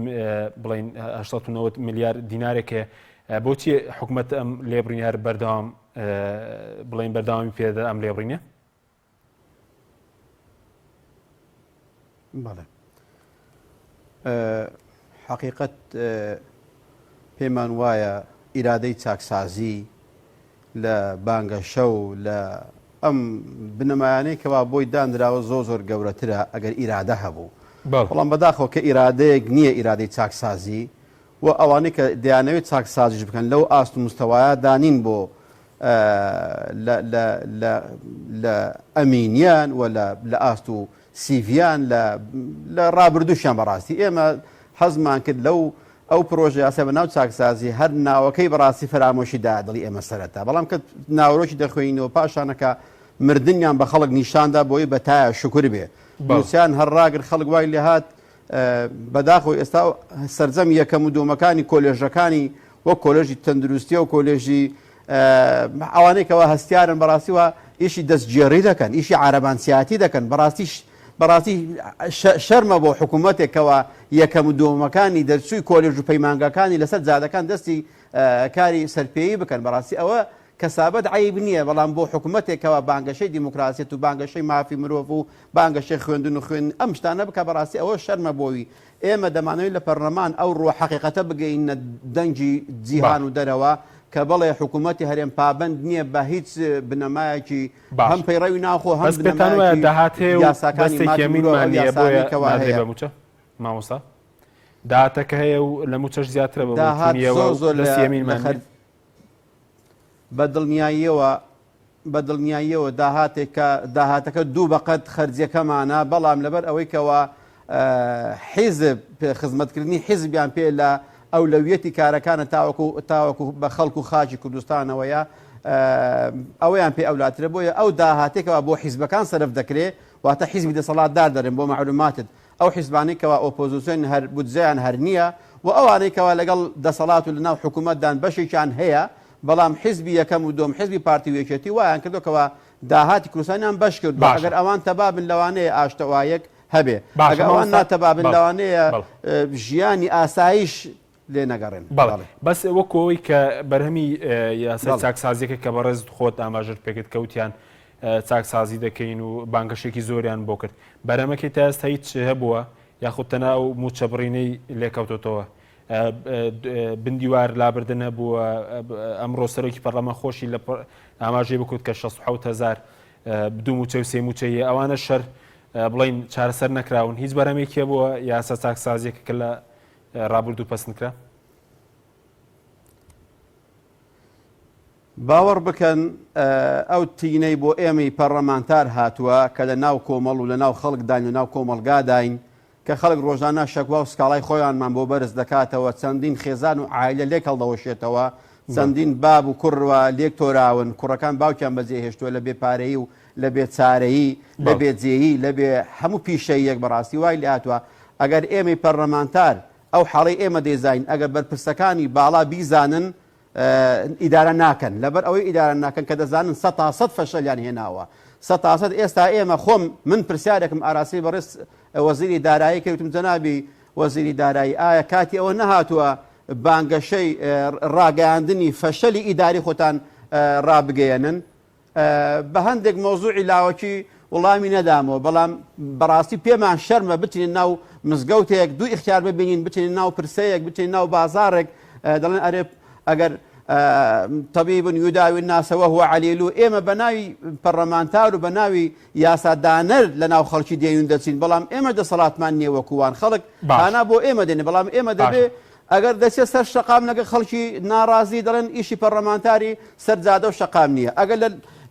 Speaker 1: بڵین 890 ملیار دینارێک هەیە بۆچی حکومەت ئەم لێبڕینە هەر بەردەوام بڵین بەردەوامی پێدا ئەم لێبڕینە
Speaker 6: بەڵێ حقیقت پێمان وایە ئیرادەی چاکسازی لە بانگەشە و لە ئەم بنەمایانەی کەوا بۆی دانراوە زۆر زۆر گەورەترە ئەگەر ئیرادە هەبوو بەڵام بەداخەوە کە ئیرادەیەک نییە ئیرادەی چاکسازی و ئەوانەی کە دەیانەوێت چاکسازیش بکەن لەو ئاست و مستەوایە دانین بۆ لە ئەمینیان و لە ئاست و سیڤیان لە لە ڕابردووشیان بەڕاستی ئێمە حەزمان کرد لەو ئەو پرۆژە یاسای بە ناو چاکسازی هەر ناوەکەی بەڕاستی فەرامۆشی دا دڵی ئێمە سەرەتا بەڵام کە ناوەرۆکی دەخوێنینەوە پاشانەکە مردنیان بە خەڵک نیشاندا بۆی بە تایە شوکر بێ نووسیان هەر ڕاگر خەڵک وای لێهات بەداخەوە ئێستا سەرجەم یەکەم و دووەمەکانی کۆلێژەکانی وەک کۆلێژی تەندروستی و کۆلێژی ئەوانەی کەوا هەستیارن بەڕاستی وا ئیشی دەستگێڕی دەکەن ئیشی عارەبانچیاتی دەکەن بەڕاستی بەڕاستی شەرمە بۆ حکوومەتێک کەوا یەکەم و دووەمەکانی دەرچووی کۆلێژ و پەیمانگاکانی لەسەر جادەکان دەستی کاری سەرپێیی بکەن بەڕاستی ئەوە. کەسابەت عەیب نییە، بەڵام بۆ حکومەتێک کەوا بانگەشەی دیموکراسیەت و بانگەشەی مافی مرۆڤ و بانگەشەی خوێندن و خوێن ئەم شتانە بکا بەڕاستی ئەوە شەرمە بۆوی. ئێمە دەمانەوێت لە پەرلەمان ئەو ڕووە حەقیقەتە بگەینە دەنگی جیهان و دەرەوە کە بەڵێ حکوومەتی هەرێم پابەند نییە بە هیچ بنەمایەکی هەم پەیڕەوی ناوخۆ هەم
Speaker 1: بەس پێتان وایە
Speaker 6: بنەمایەکی
Speaker 1: داهات هەیە و
Speaker 6: یاساکانی
Speaker 1: دەستێکی
Speaker 6: مافی مرۆڤ
Speaker 1: ئەمینمان
Speaker 6: ئەو
Speaker 1: نییە بۆیە
Speaker 6: یاسانەی کەوا
Speaker 1: نادرێ
Speaker 6: هەیە.
Speaker 1: بە مووچە مامۆستا؟ داهاتەکە هەیە و لە مووچەش زیاترە بە
Speaker 6: داهات
Speaker 1: بۆچوونی ئێوە
Speaker 6: زۆر
Speaker 1: و
Speaker 6: زۆر لە
Speaker 1: دەستی
Speaker 6: لە
Speaker 1: ئەمینمان
Speaker 6: خەر
Speaker 1: نییە؟
Speaker 6: بە دڵنیاییەوە بە دڵنیاییەوە داهاتێک کە داهاتەکە دوو بەقەد خەرجیەکەمانە بەڵام لەبەر ئەوەی کەوا حیزب خزمەتکردنی حیزبیان پێ لە ئەولەویەتی کارەکانە تاوەکو تاوەکو بە خەڵک و خاکی کوردستانەوەیە ئەوەیان پێ ئەولاترە بۆیە ئەو داهاتێکەوە بۆ حیزبەکان سەرف دەکرێ واتە حیزبی دەسەڵاتدار دەرن بۆ معلوماتت ئەو حیزبانەی کەوا ئۆپۆزیسیۆنن هەر بودجەیان هەر نییە و ئەوانەی کەوا لەگەڵ دەسەڵات و لەناو حکوومەتدان بەشێکیان هەیە، بەڵام حیزبی یەکەم و دووەم حیزبی پارتی و یەکێتی وایان کردووە کەوا داهاتی کوردستانیان بەش کردووە،
Speaker 1: باشە.
Speaker 6: ئەگەر ئەوان تەبا بن لەوانەیە ئاشتەوایەک هەبێ،
Speaker 1: باشە
Speaker 6: ئەگەر ئەوان
Speaker 1: مامۆستا
Speaker 6: ناتەبا بن
Speaker 1: بەڵێ
Speaker 6: لەوانەیە
Speaker 1: بەڵێ.
Speaker 6: ژیانی ئاسایش لێ نەگەڕێن.
Speaker 1: بەڵێ
Speaker 6: بەڵێ.
Speaker 1: بەس وەکو ئەوەی کە بەرهەمی یاسای
Speaker 6: بەڵێ.
Speaker 1: چاکسازیەکە کە بەڕێزت خۆت ئاماژەت پێکرد کە وتیان چاکسازی دەکەین و بانگەشێکی زۆریان بۆ کرد بەرهەمەکەی تا ئێستا هیچ هەبووە یاخود تەنها ئەو مووچە بڕینەی لێکەوتۆتەوە بندیوار لابردن هەبووە ئەمڕۆ سەرۆکی پەرلەمان خۆشی لە ئاماژەی بکوت کە 6 هزار دوو مووچە و سێ مووچەیە ئەوانە شەر بڵین چارەسەر نەکراون هیچ بەرهەمێکی هەبووە یاسا چاکسازیەکە کە لە ڕابردوو پەسند کرا؟
Speaker 6: باوەڕ بکەن ئەو تینەی بۆ ئێمەی پەڕلەمانتار هاتووە کە لە ناو کۆمەڵ و لە ناو خەڵکداین و ناو کۆمەڵگاداین کە خەڵک ڕۆژانە شەکوا و سکاڵای خۆیانمان بۆ بەرز دەکاتەوە چەندین خێزان و عایلە لێک هەڵدەوەشێتەوە چەندین باب و کوڕ و لێک تۆراون کوڕەکان باوکیان بەجێ هێشتووە لە بێ پارەیی و لە بێ چارەیی لە بێ جێیی لە بێ هەموو پیشەییەک بەڕاستی وای لێهاتووە ئەگەر ئێمەی پەرلەمانتار ئەو حاڵەی ئێمە دەیزانین ئەگەر بەرپرسەکانی باڵا بیزانن ئیدارە ناکەن لەبەر ئەوەی ئیدارە ناکەن کە دەزانن سەتا سەد فەشەلیان هێناوە سەتا سەد ئێستا ئێمە خۆم من پرسیارێکم ئاراستەی بەڕێز وەزیری دارایی کرد وتم جەنابی وەزیری دارایی ئایا کاتی ئەوە نەهاتووە بانگەشەی ڕاگەیاندنی فەشەلی ئیداری خۆتان ڕابگەیەنن بە هەندێک مەوزوعی لاوەکی وڵامی نەدامەوە، بەڵام بەڕاستی پێمان شەرمە بچینە ناو مزگەوتێک دوو ئیختیار ببینین، بچینە ناو پرسەیەک، بچینە ناو بازاڕێک، دەڵێن ئەرێ ئەگەر طبیب یداوی الناس وهو علیل ئێمە بە ناوی پەڕلەمانتار و بە ناوی یاسادانەر لە ناو خەڵکی دێین و دەچین، بەڵام ئێمە دەسەڵاتمان نییە وەکووان خەڵک هانا بۆ ئێمە دێنێ، بەڵام ئێمە دەبێ ئەگەر دەچێت سەر شەقام لەگەڵ خەڵکی ناڕازی دەڵێن ئیشی پەڕلەمانتاری سەر جادە و شەقام نییە ئەگەر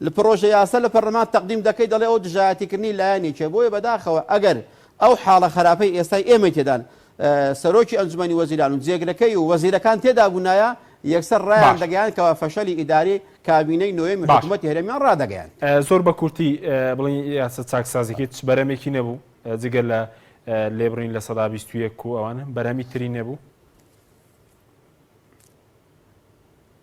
Speaker 6: لە پڕۆژە یاسا لە پەڕلەمان تەقدیم دەکەی دەڵێ ئەو دژایەتیکردنی لایەنێکیە بۆیە بەداخەوە ئەگەر ئەو حاڵە خراپەی ئێستای ئێمەی تێدان سەرۆکی ئەنجومەنی وەزیران و جێگرەکەی و وەزیرەکان تێدا بوونایە یەکسەر ڕایان دەگەیاند کەوا فەشەلی ئیداری کابینەی نۆیەمی حکوومەتی هەرێمیان ڕادەگەیاند.
Speaker 1: زۆر بە کورتی بڵێن یاسا چاکسازیەکەی چ بەرهەمێکی نەبوو؟ جگە لە لێبڕین 21% و ئەوانە بەرهەمی تری نەبوو؟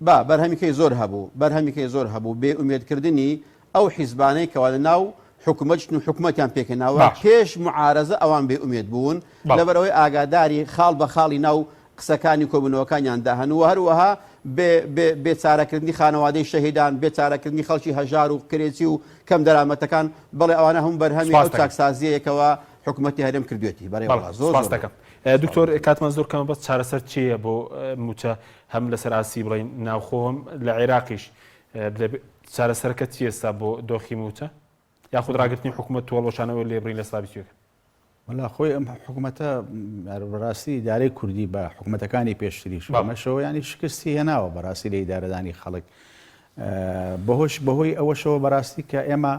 Speaker 6: با بەرهەمیکەی زۆر هەبوو بەرهەمیکەی زۆر هەبوو بێ ئومێدکردنی ئەو حیزبانەی کەوا لە ناو حکوومەتن و حکوومەتیان پێکهێناوە پێش معارەزە ئەوان بێ ئومێد بوون لەبەرئەوەی ئاگاداری خاڵ بە خاڵی ناو قسەکانی کۆبوونەوەکانیاندا هەن و هەروەها بێ بێ بێ چارەکردنی خانەوادەی شەهیدان، بێ چارەکردنی خەڵکی هەژار و کرێچی و کەم دەرامەتەکان، بەڵێ ئەوانە هەموو بەرهەمی
Speaker 1: سپاس
Speaker 6: ئەو
Speaker 1: دەکەم.
Speaker 6: چاکسازییەیە کەوا حکومەتی هەرێم کردوێتی. بەرێ
Speaker 1: بەڵێ
Speaker 6: وەڵا زۆر
Speaker 1: سپاس
Speaker 6: زۆر
Speaker 1: دەکەم. دکتۆر کاتمان زۆر کەمە بەس چارەسەر چییە بۆ مووچە هەم لەسەر ئاستی بڵێین ناوخۆ هەم لە عێراقیش دەبێ چارەسەرەکە چییە ئێستا بۆ دۆخی مووچە یاخود ڕاگرتنی حکومەت و هەڵوەشانەوەی لێبڕین لە 21%؟
Speaker 5: وەلا خۆی ئەم حکومەتە بەڕاستی ئیدارەی کوردی بە حکومەتەکانی پێشتریش بەمەشەوە ینی شکستی هێناوە بەڕاستی لە ئیدارەدانی خەڵک بەهۆش بەهۆی ئەوەشەوە بەڕاستی کە ئێمە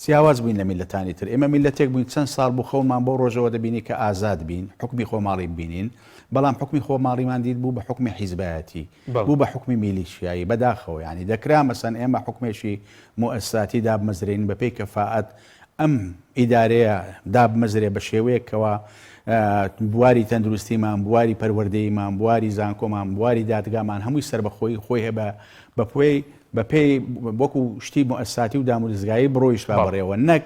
Speaker 5: جیاواز بووین لە میلەتانی تر ئێمە میلەتێک بووین چەند ساڵ بوو خەونمان بۆ ڕۆژەوە دەبینی کە ئازاد بین حکمی خۆماڵی ببینین بەڵام حکمی خۆماڵیمان دیت بوو بە حکمی حیزبایەتی بوو بە حکمی میلیشیایی بەداخەوە ینی دەکرا مەسەن ئێمە حکمێکی موئەسساتی دابمەزرێنین بەپێی کەفائەت ئەم ئیدارەیە دابمەزرێ بە شێوەیەک کەوا بواری تەندروستیمان، بواری پەروەردەییمان، بواری زانکۆمان، بواری دادگامان هەمووی سەربەخۆیی خۆی هەبا بە پێی بە پێی وەکو شتی موئەسساتی و دامودەزگایی بڕۆیشتبا بەڕێوە نەک.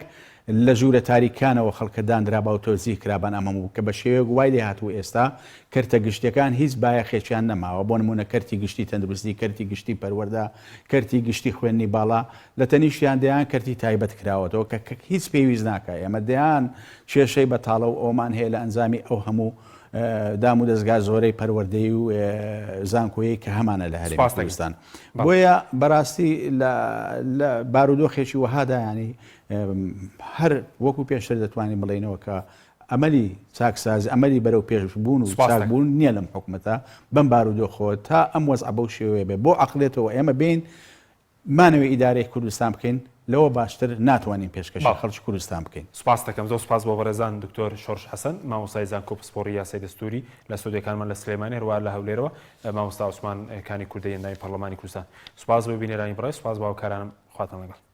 Speaker 5: لە ژوورە تاریکانەوە خەڵکە دانرابا و تەوزیع کرابان ئەم هەموو کە بە شێوەیەک وای لێ هاتبوو ئێستا کەرتە گشتیەکان هیچ بایەخێکیان نەماوە بۆ نموونە کەرتی گشتی تەندروستی کەرتی گشتی پەروەردە کەرتی گشتی خوێندنی باڵا لە تەنیشتیان دەیان کەرتی تایبەت کراوەتەوە کە هیچ پێویست ناکا ئێمە دەیان کێشەی بەتاڵە و ئەومان هەیە لە ئەنجامی ئەو هەموو دام و دەزگا زۆرەی پەروەردەیی و زانکۆیەی کە هەمانە لە هەرێمی کوردستان بۆیە بەڕاستی لە بارودۆخێکی وەهادا ینی هەر وەکو پێشتر دەتوانین بڵێینەوە کە ئەمەلی چاکسازی ئەمەلی بەرەو پێشبوون و چاکبوون نییە لەم حکومەتە بەم بارودۆخەوە تا ئەم وەزعە بەو شێوەیە بێ بۆ عەقڵێتەوە ئێمە بین مانەوێ ئیدارەی کوردستان بکەین لەوە باشتر ناتوانین پێشکەشی خەڵکی کوردستان بکەین.
Speaker 1: سوپاست دەکەم زۆر سوپاس بۆ بەڕێزان دکتۆر شۆرش حەسەن مامۆستای زانکۆ پسپۆڕی یاسای دەستوری لە ستۆدیۆکانمان لە سلێمانی هەروەها لە هەولێرەوە مامۆستا عوسمان کانی کوردەی ئەندامی پەڕلەمانی کوردستان سوپاس بۆ بینەرانی بەڕێز سوپاس بۆ هاوکارانم خواتان لەگەڵ.